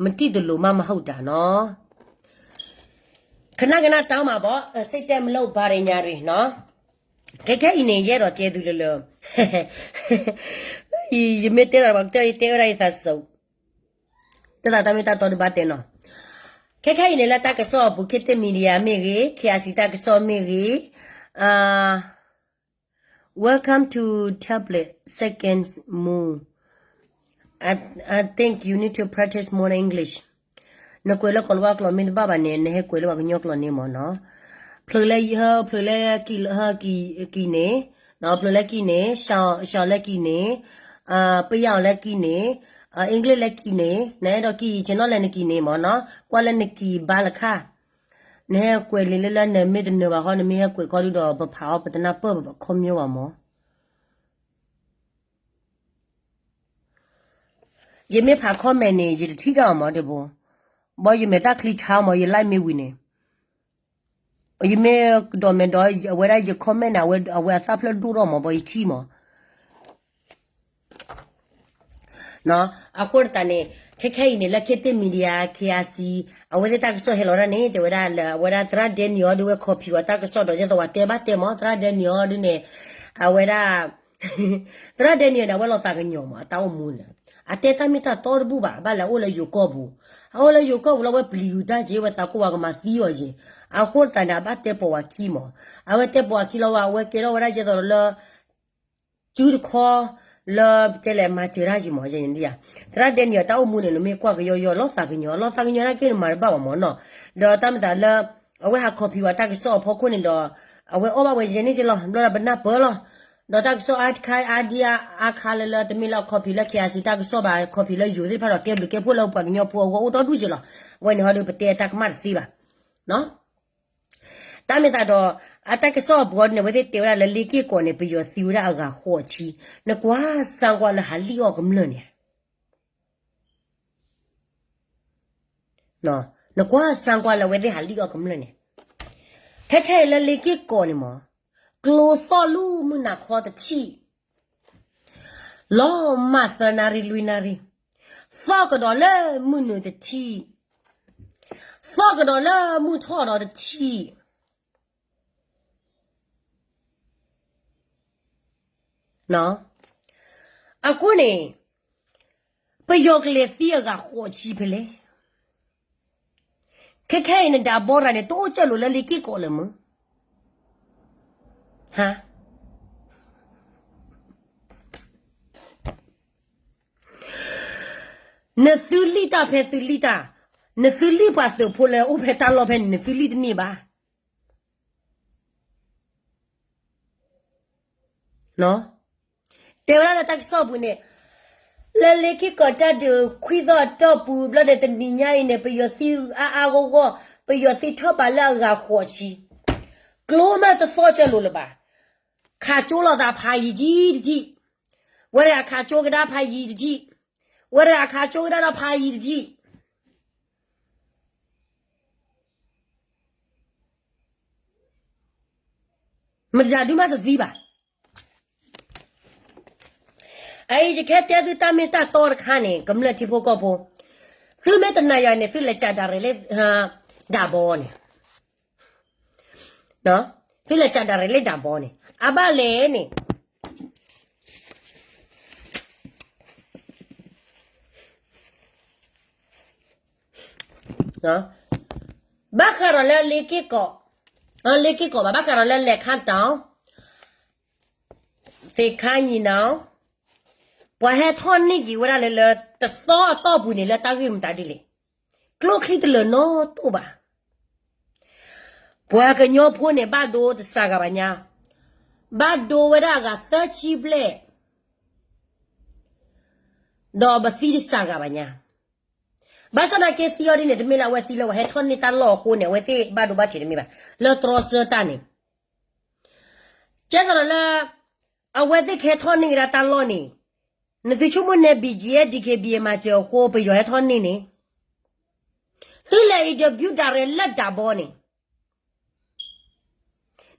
မသိသလိုမှ မဟုတ်တာနော်. ခဏခဏတောင်းမှာပေါ့, စိတ်ထဲမလိုပါတဲ့ညတွေနော်. ခဲခဲအံၤန့ၣ် ယအဲၣ်ဒိးတဲသုလၢလၢ ယမ့ၢ်တဲဒီး ပှၤကတဲ ယတဲဝဲဒၣ်ယသးစူၤ, တၢ်သးတၢ်မ့ၢ်တၢ်တီတဘၣ်တဲနီၤ. ခဲခဲအံၤန့ၣ် လၢတၢ်ကစီၣ်အပူၤ ခေတ်သစ် Media မ့ၢ်ဂ့ၤ, K I C တၢ်ကစီၣ်မ့ၢ်ဂ့ၤ, Welcome to tablet second move. I I think you need to practice more English. နကွဲးလၢကီၢ်လၤဝါကျိာ်မ့ၢ်တဘၣ်ဘၣ်န့ၣ် နဟဲကွဲးလၢပှၤကညီကျိာ်န့ၣ်မ့ၢ်နီၤ. ဖျၢၣ်လၢ ဟၢ ဖျၢၣ်လၢကံၢ် ဟၢ ကံၢ် ကံၢ်န့ၣ်, ဖျၢၣ်လၢကံၢ်န့ၣ်, ရှောင်း ရှောင်း လၢကံၢ်န့ၣ်, ပယီၤလၢကံၢ်န့ၣ်, English လၢကံၢ်န့ၣ်, နအဲၣ်ဒိးကံၢ် ကနီၤလဲၣ်နကံၢ်န့ၣ်မ့ၢ်နီၤ. ကွၢ်လၢနကံၢ်ဘါလၢခါ, နဟဲကွဲးလံာ်လၢလၢ နမ့ၢ်တနၢၤဘၣ်ဃီ နမ့ၢ်ဟဲကွဲးခီဒုဒီး ပဖးအီၤ ပတနၢ်ပၢၢ်ဘၣ် ပခီပညီဘၣ်မ့ၢ်. ယမ့ၢ်ဖး comment န့ၣ် ယတထံၣ်တၢ်အီၤမ့ၢ်တဘိ, ဘၣ်ယမဲာ်တၢ်ချံဆါမ့ၢ် ယ like မ့ၢ်ဝံၤန့ၣ်, ယမ့ၢ်ကဒီးမဲာ်ဒီး အဝဲဒၣ်ယ comment န့ၣ် အဝဲအသၣ်ဖျၢၣ်ဒိၣ်ထီၣ်မ့ၢ် ဘၣ်ယထံၣ်မ့ၢ်. အဃိသတးန့ၣ် ခဲခဲအံၤန့ၣ် လၢ ခေတ်သစ် Media K I C အဝဲသ့ၣ်တၢ်ကစီၣ်ဟဲလီၤဒၣ်န့ၣ် တဲဝဲဒၣ်လၢ အဝဲဒၣ်သရၣ်ဒဲနံၣ်အီၤဒုးဝဲ copy ဝဲတၢ်ကစီၣ်ဒီး ယဲသိးဝဲတဲဘၣ်တဲမ့ၢ် သရၣ်ဒဲနံၣ်အီၤဒုးန့ၣ် အဝဲဒၣ် သရၣ်ဒဲနံၣ်အီၤန့ၣ် အဝဲလီၤသးကညီၤမ့ၢ် အတၢ်အိၣ်မူန့ၣ် အတဲတၢ်မ့ၢ်တၢ်တီတဘူၣ်ဘၣ် အဘၣ်လဲၤအိၣ်လၢယိၤကီၢ်ပူၤ အအိၣ်လၢယိၤကီၢ်ပူၤလီၤ အဝဲပျံၤယူၤတၢ်က့ၤ အဝဲသးကိးဝဲကမၤသံအီၤက့ၤ အဃိသတးန့ၣ် အဘၣ်တဲပိာ်ဝဲခံမ့ၢ် အဝဲတဲပိာ်ဝဲခံလီၤဝဲ အဝဲကဲထီၣ်ဝဲဒၣ်ယဲသိးဒီးလၢ စုတခီ လၢပတဲလဲၣ် မၤစၢၤတၢ်ယံၤမ့ၢ် ယဲန့ၣ်ဒ်ယၤ သရၣ်ဒဲနံၣ်အီၤ တၢ်အိၣ်မူန့ၣ် နမ့ၢ်ကွၢ်ကယီယီ လီၤသးကညီၤ လီၤသးကညီၤနာ်က့ နမၤတဘၣ်ဘၣ်မ့ၢ်နီၤ ဒီးတၢ်မၤသးလၢ အဝဲဟး copy ဝဲတၢ်ကစီၣ်အဖီခိၣ်န့ၣ်ဒီး အဝဲအီၣ်ဘၣ်ဝဲယဲန့ၣ်က့ၤလီၤ ဘျီဒီးပနၢ်ပၢၢ်လီၤ ဒီးတၢ်ကစီၣ်အါတခါအါဒံအါခါလၢလၢ တမ့ၢ်လၢ copy လၢ K I C တၢ်ကစီၣ်ဘၣ် copy လၢယိၤသ့ၣ်တဖၣ်ဒီး ကဲဘျုးကဲဖှိၣ်လၢပှၤကညီဖိအဂီၢ်အိၣ်ဒီဒူၣ်က့ၤလီၤ အဝဲန့ၣ်ဟီဒီး ပတဲတၢ်ကမၣ်တသ့ဘၣ် တၢ်မ့ၢ်သးဒီး အတၢ်ကစီၣ်အပူၤန့ၣ် အဝဲသ့ၣ်တဲဝဲဒၣ်လၢလ့က့ၢ်ကီးန့ၣ် ပယီၤသံဝဲဒၣ်အဂၤဃိးဆံ နကွၢ်စၣ်ကွၢ်လၢဟးလံၣ်အီၣ်ကမျၢၢ်န့ၣ် နကွၢ်စၣ်ကွၢ်လၢအဝဲသ့ၣ်ဟးလံၣ်အီၣ်ကမျၢၢ်န့ၣ် ထဲထဲအံၤလၢလ့က့ၢ်ကီးန့ၣ်မ့ၢ် ကျိသီၣ်လူၢ်မုၢ်နၤခီတထံၣ် လီၤမၢ်သၢနၣ်ရံၣ်လွံၢ်နၣ်ရံၣ် သီၣ်ကဒီးလၢမုၢ်နုာ်တထံၣ် သီၣ်ကဒီးလၢမုၢ်ထီၣ်ဒီးတထံၣ် အဃိန့ၣ် ပယီၤကလဲၤသံအဂၤဃိးဆံဖဲလဲၣ်. ခဲခဲအံၤန့ၣ် ဒၣ်ဘီတဂၤန့ၣ် တအိၣ်ကၢၢ်လိာ်လၢလ့က့ၢ်ကီးလၢၤမုၢ်, ဟါ နသုလံၣ်တၢ်ဖဲသုလံၣ်တၢ်, နသုလံၣ်ပှၤသုးဖိလၢအိၣ်ဖဲတၢ်လီၢ်ဖဲန့ၣ် နသုလံၣ်တန့ၢ်ဘၣ်. တဲဝဲဒၣ်လၢတၢ်ကစီၣ်ပူၤန့ၣ်, လၢလ့က့ၢ်ကီးတၢ်ဒုးခွံသီအတီၢ်ပူၤဘျီန့ၣ် တနံၤညါအံၤန့ၣ် ပယီၤသံအါအါဂီၢ်ဂီၢ်, ပယီၤသံထီၣ်ဘးလၢအဂၤဃိးဆံ, ကျိမးတသီၣ်ကၢၢ်လိာ်လၢၤဘၣ်. ခးကၠိလိာ်သးဖးယံၤတထံၣ်, ဝဲတဂၤခးကၠိကဒါဖးယံၤတထံၣ်, ဝဲတဂၤခးကၠိကဒါဒီးဖးယံၤတထံၣ် မတၤဒုးမးတသံဘၣ်. အအံၤယကဟဲတဲသုတၢ်မ့ၢ်တၢ်တီတခါန့ၣ် ကမျၢၢ်ထံဖိကီၢ်ဖိ, သုမ့ၢ်တနာ်ယွၤန့ၣ် သုလဲၤကးဒၣ်ရဲၣ်လၢ ဒၣ်ဘီန့ၣ်, သုလဲၤကးဒၣ်ရဲၣ်လၢဒၣ်ဘီန့ၣ် အဘၣ်လဲၣ်န့ၣ် ဘၣ်ဃးဒီးလၢလ့က့ၢ်ကီး, လ့က့ၢ်ကီးဘၣ်, ဘၣ်ဃးဒီးလၢလဲၤခါတီၤ, သ့ၣ်ခါညံၣ်နီၤ, ပှၤဟဲထီၣ်န့ၢ်က့ၤဝဲဒၣ်လၢ လၢတသီအတီၢ်ပူၤန့ၣ် လၢတၢ်ဂ့ၢ်မတၤဒ်လဲၣ်, ကျိချံတလၢၤနီတအိၣ်ဘၣ်. ပှၤကညီဖိန့ၣ် ဘၣ်ဒိတစှၤဂၤဘၣ်ညါ, ဘၣ်ဒိဝဲဒၣ်အဂၤသၢဆံဘျဲၣ်, ဒီးပသံတစှၤဂၤဘၣ်ညါ. ဘၣ်ဆၣ်သနာ်က့သံအီၤဒ်န့ၣ် တမ့ၢ်လၢအဝဲသံလၢပှၤဟဲထီၣ်န့ၢ်တၢ်လီၢ်အဃိန့ၣ် အဝဲသ့ၣ်ဘၣ်ဒိဘၣ်ထံးတမ့ၢ်ဘၣ်, လၢတြီဆၢတၢ်န့ၣ် ကဲသိးဒီးလၢ အဝဲသ့ၣ်ကဟဲထီၣ်န့ၢ်ကဒါတၢ်လီၢ်န့ၣ်, နသုဆိကမိၣ်န့ၣ် BGF DKBA မၤစၢၤအဃိ ပယီၤဟဲထီၣ်န့ၢ်န့ၣ်, သုလဲၤ interview ဒၣ်ရဲၣ်လၢဒၣ်ဘီန့ၣ်,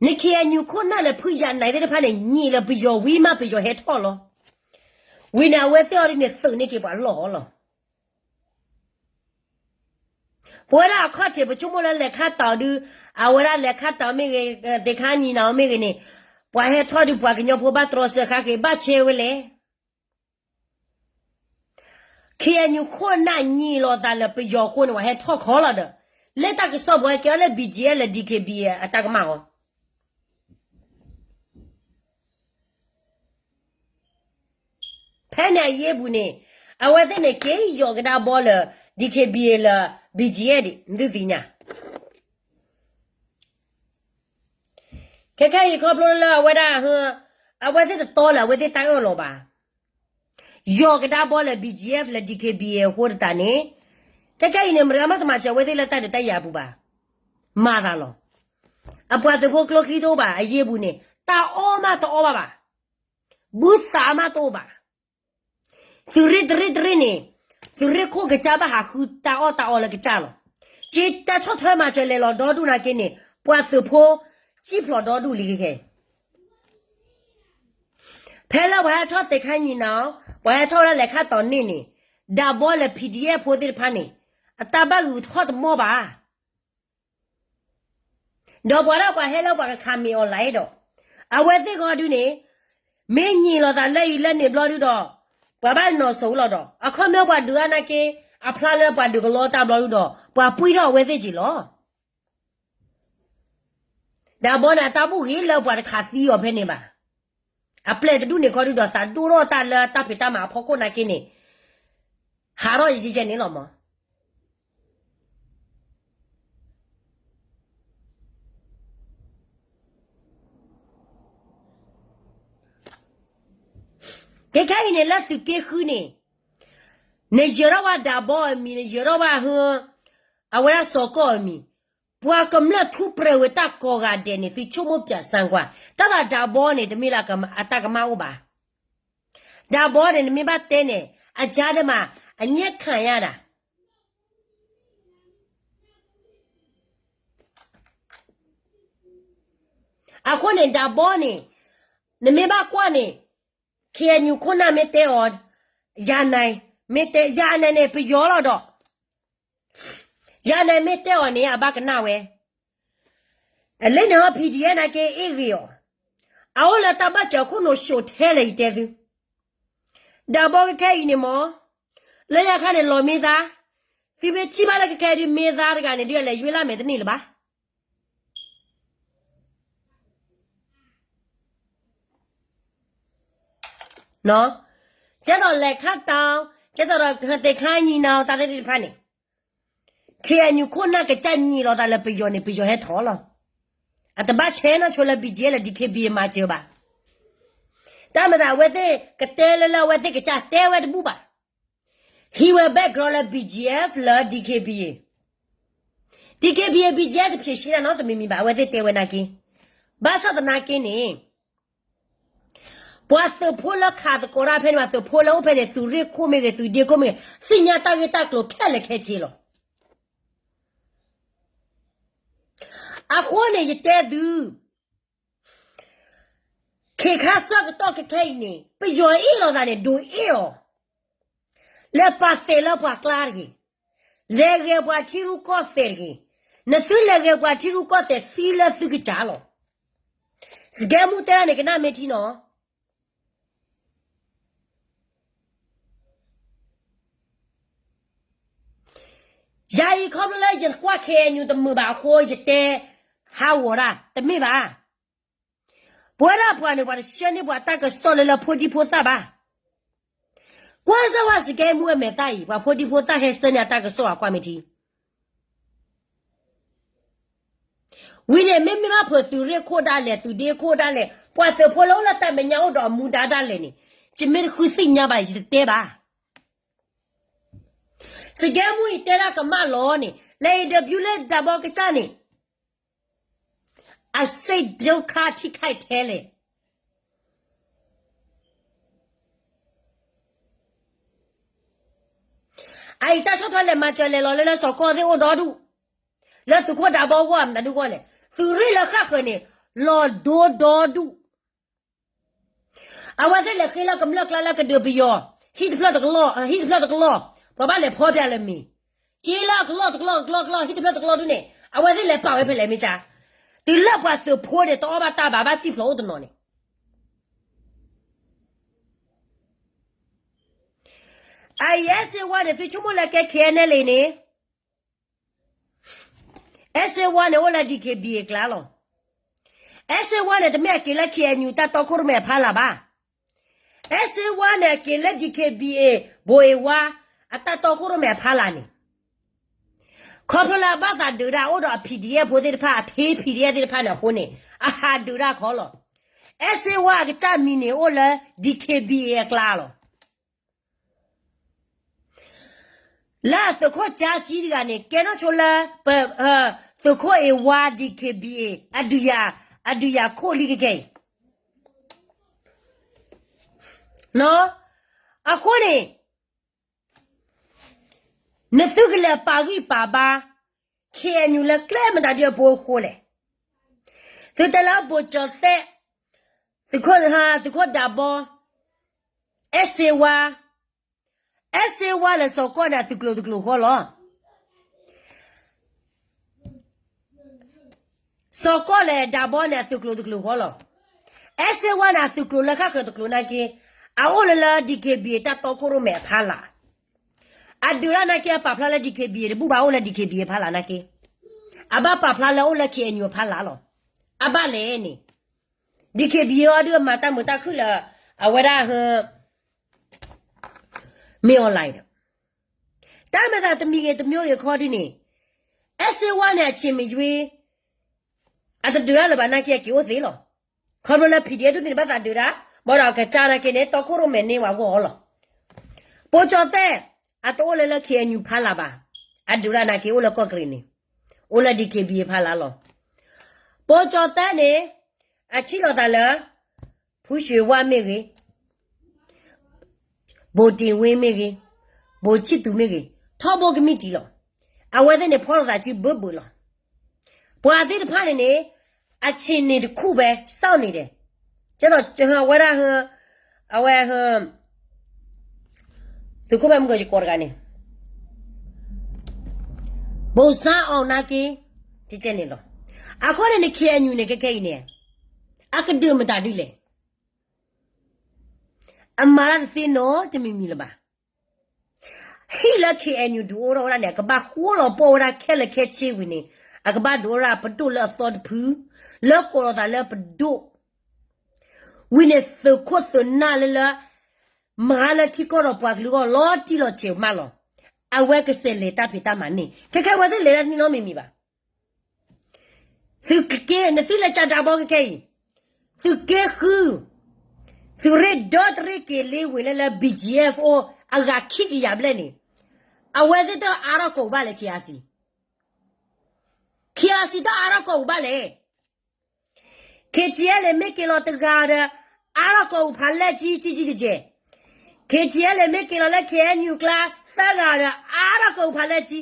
န KNU ခိၣ်နၢ်လၢဖုယၤနဲသ့ၣ်တဖၣ်န့ၣ် ညံးလၢပယီၤဝံၤမး ပယီၤဟဲထီၣ်လီၤ. ဝံၤန့ၣ် အဝဲသ့ၣ်အီၤဒ်န့ၣ် သုးန့ၢ်က့ၤပှၤလီၢ်လီၤ. ပဝဲဒၣ်အခီၣ်ထံး ပဆိကမိၣ်လၢလဲၤခါတီၤဒုး, အဝဲဒၣ်လဲၤခါတီၤမ့ၢ်ဂ့ၤ, သ့ၣ်ခါညံၣ်နီၤမ့ၢ်ဂ့ၤန့ၣ်, ပှၤဟဲထီၣ်ဒုးပှၤကညီဖိဘၣ်တြီဆၢခါက့ၤ ဘၣ်ဆဲဝဲလဲၣ်. KNU ခိၣ်နၢ်ညံးလီၤသးလၢပယီၤအဃိန့ၣ် ပှၤဟဲထီၣ်ခီလီၤဒီး, လၢတၢ်ကစီၣ်ပူၤဟဲကဲအီၤလၢ BGF လၢ DKBA အတၢ်ကမၣ်အီၤ ဖဲန့ၣ်အယ့ၢ်ပူၤန့ၣ်, အဝဲသ့ၣ်န့ၣ် က့ၤယီၤကဒါဘီလၢ DKBA လၢ BGF ဒံး သုသ့ၣ်ညါ. ခဲခဲအံၤခီဖျိလၢအဝဲဒၣ်, အဝဲသ့ၣ်တတီလၢအဝဲသ့ၣ်တၢ်အၢၣ်လီၤဘၣ်. ယီၤကဒါဘီလၢ BGF လၢ DKBA အဃိသတးန့ၣ်, ခဲခဲအံၤန့ၣ် မတၤဂၤမးတမၤစၢၤအဝဲသ့ၣ်လၢတၢ်ဒုးတၢ်ယၤအပူၤဘၣ်. မၤသးလီၤ. အပှၤသုးဖိကျိချံတအိၣ်ဘၣ် အယ့ၢ်ပူၤန့ၣ် တၢ်အီၣ်မးတအီၣ်ဘၣ်ဘၣ်. ဘုသးမးတအိၣ်ဘၣ်. သုးရ့ၣ်တရ့ၣ်တရ့ၣ်န့ၣ်, သုးရ့ၣ်ခိၣ်ကစၢ်ဘၣ်ဟးဃုတၢ်အီၣ်တၢ်အီလၢကစၢ်လီၤ. က့တၢ်ဆီၣ်ထွဲမၤစၢၤလဲၤလီၤဒီဒူၣ်နာ်က့န့ၣ် ပှၤသုးဖိ စံၣ်ဖျိးဒီဒူၣ်လံခဲခဲ ဖဲလၢပှၤဟဲထီၣ်သ့ၣ်ခါညံၣ်နီၤ, ပှၤဟဲထီၣ်ဝဲဒၣ်လဲၤခါတီၤန့ၢ်န့ၣ်, ဒၣ်ဘီလၢ PDF ဖိသ့ၣ်တဖၣ်န့ၣ်, အတၢ်ဘၣ်ဂုာ်ထီၣ်တမီၢ်ဘၣ်. ဒီးပှၤဒၣ်ပှၤဟဲလၢပှၤကခးမ့ၢ်အီၤလၢဒီး, အဝဲသ့ၣ်ဂီၤဒုန့ၣ်, မ့ၢ်ညံးလီၤသးလၢအံၤလၢန့ၣ်ဘျီဒုဒီး, ပှၤဘၣ်နီၢ်စိၤလီၤဒီး အခီပညီပှၤဒုးအါနာ်က့, အဖျါလၢပှၤဒုးကလီတၢ်ဘျီဒုဒီး ပှၤပှံၢ်ထီၣ်အဝဲသ့ၣ်က့ၤလီၤ. ဒၣ်ဘီန့ၣ် အတၢ်ဘူၣ်ဂ့ၤလၢပှၤတခးသံအီၤဖဲန့ၣ်ဘၣ်. အပျဲၢ်တဒူၣ်န့ၣ်ခီဒုဒီး သးဒိၣ်ထီၣ်တၢ်လၢတၢ်ဖံးတၢ်မၤအဖီခိၣ်နာ်က့န့ၣ်, ဟးထီၣ်ယဲယဲန့ၣ်လီၤမး. ကဲခဲအံၤန့ၣ်လၢသုးက့ဃုန့ၣ်, နယၢၤထီၣ်ဝဲဒၣ်ဘီအမံၤ, နယၢၤထီၣ်ဝဲဟ, အဝဲဒၣ်စီၤကီၢ်အမံၤ, ပှၤကမျၢၢ်ထူၣ်ပြၢၤဝဲတၢ်ကိးဂၤဒဲးန့ၣ် သုဆိကမိၣ်ပၠးစၢ်ကွၢ်, တၢ်သးဒၣ်ဘီန့ၣ် တမ့ၢ်လၢအတၢ်ကမၣ်အိၣ်ဘၣ်. ဒၣ်ဘီန့ၣ် နမ့ၢ်ဘၣ်တဲန့ၣ်, အကါဒမး, အညံ့ခံရတာ အဃိန့ၣ် ဒၣ်ဘီန့ၣ်, နမ့ၢ်ဘၣ်ကွၢ်န့ၣ်, ခ့ၣ်အဲၣ်ယူၣ်ခိၣ်နၢ်မ့ၢ်တဲအီၤ, ယၤနဲ, မ့ၢ်တဲယၤနဲန့ၣ် ပယီၤလီၤဒီး, ယၤနဲမ့ၢ်တဲအီၤန့ၣ် အဘၣ်ကနၣ်ဝဲ, အလၢန့ၣ်ဟီ PDF နာ်က့အ့ၣ်ဂ့ၤအီၤ, အအိၣ်လၢတၢ်ဘၣ်စၢၤအခိၣ်နူာ် ရှိးထဲလဲၣ် ယတဲသု, ဒၣ်ဘီကခဲအံၤန့ၣ်မ့ၢ်, လၢညါခါန့ၣ် လီၤမ့ၢ်သါ, သုမ့ၢ်ထံၣ်ဘၣ်လၢကခဲအံၤဒုး မ့ၢ်သါတဂၤန့ၣ်ဒုး အလဲၤယွ့လၢ်မဲာ်တန့ၢ်လၢၤဘၣ်. ကဲသိးလဲၤခါတီၤ, ကဲသိးဒီးသ့ၣ်ခါညံနီၤ တၢ်သ့ၣ်တဖၣ်န့ၣ်, ခဲအံၤနုာ်ခိၣ်နၢ်ကစၢ်ညံလီၤသးလၢပယီၤန့ၣ် ပယီၤဟဲထီၣ်လီၤ. အတဘၣ်ဆဲးနီၢ်ဆိလၢ ဘံၣ်ကၠံလၢ ဒံၣ်ခ့ဘံၣ် မၤစၢၤဘၣ်. တၢ်မၤသးအဝဲသ့ၣ်ကတဲလၢလၢအဝဲသ့ၣ်ကစၢ်တဲဝဲတဘူၣ်ဘၣ်. ဟံးဝဲ background လၢ ဘံၣ်ကၠံလၢ ဒံၣ်ခ့ဘံၣ်, ဒံၣ်ခ့ဘံၣ် ဘံၣ်ကၠံတဖျဲးရှဲဒၣ်နီတမံၤမံၤဘၣ် အဝဲသ့ၣ်တဲဝဲနာ်က့. ဘၣ်ဆၣ်သနာ်က့န့ၣ် ပှၤသုးဖိလၢခးသကိးတၢ်ဖဲန့ၣ် ပှၤသုးဖိလၢအိၣ်ဖဲန့ၣ် သုးရ့ၣ်ခိၣ်မ့ၢ်ဂ့ၤ သုးဒ့ခိၣ်မ့ၢ်ဂ့ၤ သ့ၣ်ညါတၢ်ဂ့ၢ်တၢ်ကျိၤခဲလၢာ်ခဲဆ့လီၤ. အဃိန့ၣ် ယတဲသု, ခဲခါဆၢကတီၢ်ခဲခဲအံၤန့ၣ် ပယီၤအ့ၣ်လိာ်သးန့ၣ် ဒိးအ့ၣ်အီၤ, လဲၤပာ်သဲးလၢပှၤကျါတဂ့ၤ, လဲၤဂဲၤပှၤထံရူၢ်ကီၢ်သဲးတဂ့ၤ. နသုလဲၤဂဲၤပှၤထံရူၢ်ကီၢ်သဲးသံလၢသုကစၢ်လီၤ. စကဲမူတဲဒၣ်န့ၣ် ကနၣ်မ့ၢ်ထံနီၤ. ယၤအံၤခီဖျိလၢယကွၢ် ခဲအံၤနုာ် တမုာ်ဘၣ်အဃိ ယတဲဟးဂီၤတၢ် တမ့ၢ်ဘၣ်. ပဝဲဒၣ်ပှၤန့ၣ် ပှၤတဆှၢန့ၢ်ပှၤတၢ်ကစီၣ်လၢလၢဖိဒံဖိသၣ်ဘၣ်. ကွၢ်စၢ်ဝဲစကဲမူအမဲာ်သၣ်အံၤ ပှၤဖိဒံဖိသၣ်ဟဲဆှၢန့ၢ်အတၢ်ကစီၣ် အကွၢ်မ့ၢ်ထံ ဝံၤန့ၣ် မ့မ့ၢ်ဘၣ်ဖုးသုးရ့ၣ်ခိၣ်ဒၣ်လဲာ် သုးဒ့ခိၣ်ဒၣ်လဲာ် ပှၤသုးဖိလၢအိၣ်လၢတၢ်မဲာ်ညါအိၣ်ဒီးအမူဒါဒၣ်လဲာ်န့ၣ် ယမ့ၢ်တဃုသ့ၣ်ညါဘၣ် ယတတဲဘၣ်. စကဲမူအံၤတဲဒၣ်ကမၣ်လီၤန့ၣ် လဲၤအံၤဒီးဘျုးလၢဒၣ်ဘီကစၢ်န့ၣ် အစ့ဒိခါထံခါထဲလဲၣ်. အအံၤတၢ်ဆီၣ်ထွဲလဲၤမၤစၢၤလဲၤလီၤလၢလၢစီၤကီၢ်သ့ၣ်အိၣ်ဒီဒူၣ်, လၢသုးခိၣ်ဒၣ်ဘီဂီၢ် မတၤဒုဂီၢ်လဲၣ် သုးရ့ၣ်လၢဃၣ်ဃၢၤန့ၣ် လီၤဒိဒီဒူၣ်. အဝဲသ့ၣ်လဲၤဃ့လၢကမျၢၢ်ကျါလၢကဒုးပယီၤ, ဟံၣ်တဖျၢၣ်တကလီၢ်, ဟံၣ်တဖျၢၣ်တကလီၢ်, ပှၤဘၣ်လဲၤဖီပျၢ်လၢမ့ၤ, က့လၢအကလီၢ်တကလီၢ်တကလီၢ်တကလီၢ် ဟံၣ်တဖျၢၣ်တကလီၢ်ဒုန့ၣ် အဝဲသ့ၣ်လဲၤပာ်ဝဲဖဲလဲၣ်မ့ၢ်ကါ, တုၤလၢပှၤသုးဖိန့ၣ် တအီၣ်ဘၣ်တၢ်ဘၣ် ဘၣ်စံၣ်ဖျိးအိၣ်တနီၤန့ၣ် အအံၤ အဲၣ်စ့ဝါန့ၣ် သုဆိကမိၣ်လၢကဲ ခဲအံၤနဲၣ်လံန့ၣ်, အဲၣ်စ့ဝါန့ၣ် အိၣ်လၢ ဒံၣ်ခ့ဘံၣ်အ့ၣ် အကျါလီၤ. အဲၣ်စ့ဝါန့ၣ် တမ့ၢ်အက့ၤလၢ ခဲအံၤနုာ် တၢ်တီခိၣ်ရိၣ်မဲအဖီလာ်ဘၣ်. အဲၣ်စ့ဝါန့ၣ် အက့ၤလၢ ဒံၣ်ခ့ဘံၣ်အ့ၣ် ဘိၣ်အ့ၣ်ဝါ အတၢ်တီခိၣ်ရိၣ်မဲအဖီလာ်န့ၣ် ခီဖျိလၢအဘၣ်သးဒုးတၢ်အိၣ်ဒီးအ PDF ဖိသ့ၣ်တဖၣ် အထ့ PDF သ့ၣ်တဖၣ်န့ၣ်အဃိန့ၣ် အဟးဒုးတၢ်ခီလီၤ. အဲၣ်စ့ဝါအကစၢ်မံၤန့ၣ်အိၣ်လၢ ဒံၣ်ခ့ဘံၣ်အ့ၣ် အကျါလီၤ. လၢအသုးခိၣ်ကၠါကံတဂၤန့ၣ် ကဲနီၣ်ဆိလၢ သုးခိၣ်အ့ၣ်ဝါ ဒံၣ်ခ့ဘံၣ်အ့ၣ် အဒုးယၤခိၣ်လံခဲခဲအံၤ အဃိန့ၣ် နသုကလဲၤပာ်ဂံၢ်ပာ်ဘါ ခဲအံၤနုာ် လၢကျဲမတၤဒ်အပူၤအဃိလဲၣ်. သုတဲလၢဘိၣ်ကၠီၤသဲး, သုးခိၣ်ဒၣ်ဘီ, အဲၣ်စ့ဝါ, အဲၣ်စ့ဝါလၢစီၤကီၢ်န့ၣ် အသုးကျိၤတကျိၤဃီလီၤ. စီၤကီၢ်လၢဒၣ်ဘီန့ၣ် အသုးကျိၤတကျိၤဃီလီၤ. အဲၣ်စ့ဝါန့ၣ် အသုးကျိၤလၢဃၣ်ဃၢၤတကျိၤနာ်က့, အအိၣ်လၢလၢ ဒံၣ်ခ့ဘံၣ်အ့ၣ် တၢ်တီခိၣ်ရိၣ်မဲအဖီလာ်, အဒုးတၢ်နာ်က့ အပာ်ဖျါလၢ ဒံၣ်ခ့ဘံၣ်အ့ၣ် တဘူၣ်ဘၣ် အိၣ်လၢ ဒံၣ်ခ့ဘံၣ်အ့ၣ် အဖီလာ်နာ်က့, အဘၣ်ပာ်ဖျါလၢအိၣ်လၢ ခဲအံၤနုာ် အဖီလာ်လီၤ. အဘၣ်လဲၣ်န့ၣ် ဒံၣ်ခ့ဘံၣ်အ့ၣ်အီၤဒုး အမၤတၢ်မုာ်တၢ်ခုၣ်လၢ အဝဲဒၣ် မ့ၢ် online ဒီး တၢ်မၤသးတမံၤဂ့ၤတမံၤဂ့ၤခီဒုန့ၣ်, အဲၣ်စ့ဝါန့ၣ် အဆ့ၣ်မ့ၢ်ယွ့ အတဒုးတၢ်လၢၤဘၣ်နာ်က့ အက့ၤအိၣ်သ့လီၤ. ခီဖျိလၢ PDF ဒုန့ၣ် ဘၣ်သးဒုးတၢ်, ဘၣ်ဒီးအကစၢ်နာ်က့န့ၣ် တီခိၣ်ရိၣ်မဲန့ၢ်ဝဲအဂီၢ်လီၤ. ဘိၣ်ကၠီၤသဲး အတအိၣ်လၢလၢ ခဲအံၤနုာ် ဖီလာ်ဘၣ်, အဒုးတၢ်နာ်က့ အိၣ်လၢကီၢ်ကရ့ၣ်န့ၣ်, အိၣ်လၢ ဒံၣ်ခ့ဘံၣ်အ့ၣ် ဖီလာ်လီၤ. ဘိၣ်ကၠီၤသဲးန့ၣ် အထံၣ်လိာ်သးလၢ ဖူစ့ဝါမ့ၢ်ဂ့ၤ, ဘိၣ်တ့ၢ်ဝ့မ့ၢ်ဂ့ၤ, ဘိၣ်ဆံၣ်သူးမ့ၢ်ဂ့ၤ, ထီဘိကမံးတံာ်လီၤ. အဝဲသ့ၣ်န့ၣ်ဖီၣ်လိာ်သးစုဘၢဘၢလီၤ. ပှၤသ့ၣ်တဖၣ်န့ၣ်န့ၣ် အဆ့ၣ်န့ၣ်တခူၣ်ဝဲ စီၣ်န့ၣ်ဒဲး, ကဲဒီးဝဲဒၣ် အဝဲ သုးခိၣ်ဖဲမုၢ်ကီၢ်ယကိးတဂၤန့ၣ် ဘိၣ်စၢ်အီၣ်နာ်က့ ကဲကဲန့ၣ်လီၤ. အဃိန့ၣ်န့ၣ် ခဲအံၤနုာ်န့ၣ် ခဲခဲအံၤန့ၣ် အကဒုးမတၤဒ်လဲၣ်. အမၤတၢ်တသ့နီတမံၤမံၤလၢၤဘၣ်. ဟံၣ်လၢ K N U ဒုးအိၣ်ထီၣ်ဝဲဒၣ်န့ၣ် အကဘၣ်ဃိလီၤပှီၢ်ဝဲဒၣ်ခဲလၢာ်ခဲဆ့ဝံၤန့ၣ် အကဘၣ်ဒုးအိၣ်ဒၣ်ပဒိၣ်လၢအသီတဖု လၢကိးလီၤသးလၢပဒိၣ် ဝံၤန့ၣ်သုးခိၣ်သုးနၢ်လၢလၢ မၤလၢထံကီၢ်ဒီးပှၤကလုာ်အဂီၢ်လီၤတံၢ်လီၤဆဲးမးလီၤ. အဝဲကစဲးလဲၤတၢ်ဖံးတၢ်မၤန့ၣ် ခဲခဲအံၤဝဲသ့ၣ်လဲၤတၢ်တန့ၢ်နီတမံၤမံၤဘၣ်. သုးက့ နသုလဲၤကၢ်ဒးဘီခဲခဲအံၤ, သုးက့ဃု, သုးရ့ၣ်ဒီတရ့ၣ်က့ၤလ့ဝ့ၤလၢလၢ B G F အိၣ်အဂၤခံကယၤဘျဲၣ်န့ၣ်, အဝဲသ့ၣ်တအါထီၣ်ကိးဘၣ်လဲၣ် K R C, K R C တအါထီၣ်ကိးဘၣ်လဲၣ်. K T L မ့ၢ်က့ၤလီၤတဂၤဒီး အါထီၣ်ကိးဖးလဲၢ်ကံကံကံကဲ, K T L မ့ၢ်က့ၤလီၤလၢ K N U ကျါသၢဂၤဒီး အါထီၣ်ကိးဖးလဲၢ်ကံ,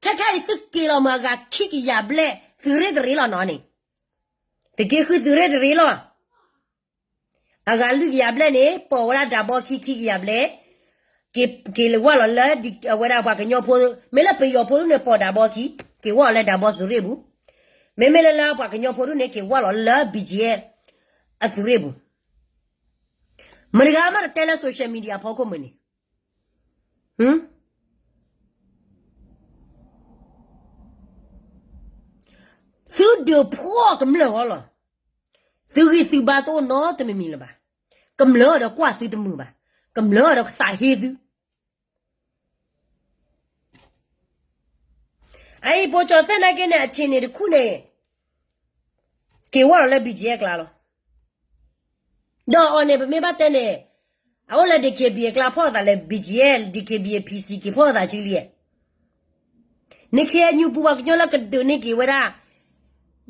ခဲခဲအံၤသုက့ၤလီၤမ့ၢ်အဂၤခံကယၤဘျဲၣ် သုးရ့ၣ်တရ့ၣ်လီၤနီၤန့ၣ်, သုးက့ဃုသုးရ့ၣ်တရ့ၣ်လီၤ. အဂၤလွံၢ်ကယၤဘျဲၣ်န့ၣ် ပိာ်ဝဲဒၣ်ဒးဘီခံခံကယၤဘျဲၣ်, က့ၤလၢဝဲလီၤလၢ အဝဲဒၣ်ပှၤကညီဖိ, မ့ၢ်လၢပယီၤဖိဒူၣ်န့ၣ် ပိာ်ဒးဘီခံ, က့ၤဝဲလီၤလၢဒးဘီသုးရ့ၣ်ပူၤ, မ့မ့ၢ်လၢလၢပှၤကညီဖိဒူၣ်န့ၣ် က့ၤဝဲလီၤလၢ B G F အသုးရ့ၣ်ပူၤ, မတၤဂၤမးတတဲလၢ social media ဖီခိၣ်မုၢ်န့ၣ် သုဒုးဖှီၣ်ကမျၢၢ်အဂီၢ်လီၤ. သုဂံၢ်သုဘါတအိၣ်နီတမံၤမံၤလၢၤဘၣ်. ကမျၢၢ်ဒီးကွၢ်သုတမုာ်ဘၣ်. ကမျၢၢ်ဒီးကသးဟ့သု. အအံၤ ပိကၠီၤသဲၣ်နာ်က့န့ၣ် အဆ့ၣ်န့ၣ်တခူၣ်န့ၣ် က့ၤဝဲလီၤလၢ B G F အကျါလီၤ. ဒီးအီၤန့ၣ် ပမ့ၢ်ဘၣ်တဲန့ၣ် အအိၣ်လၢ D K B A အကျါဖီၣ်လိာ်သးလၢ B G F, D K B A, P C က့ၤဖီၣ်လိာ်သးစုလံ. န K N U ပူၤပှၤကညီလၢကဒုးန့ၢ်က့ၤဝဲဒၣ်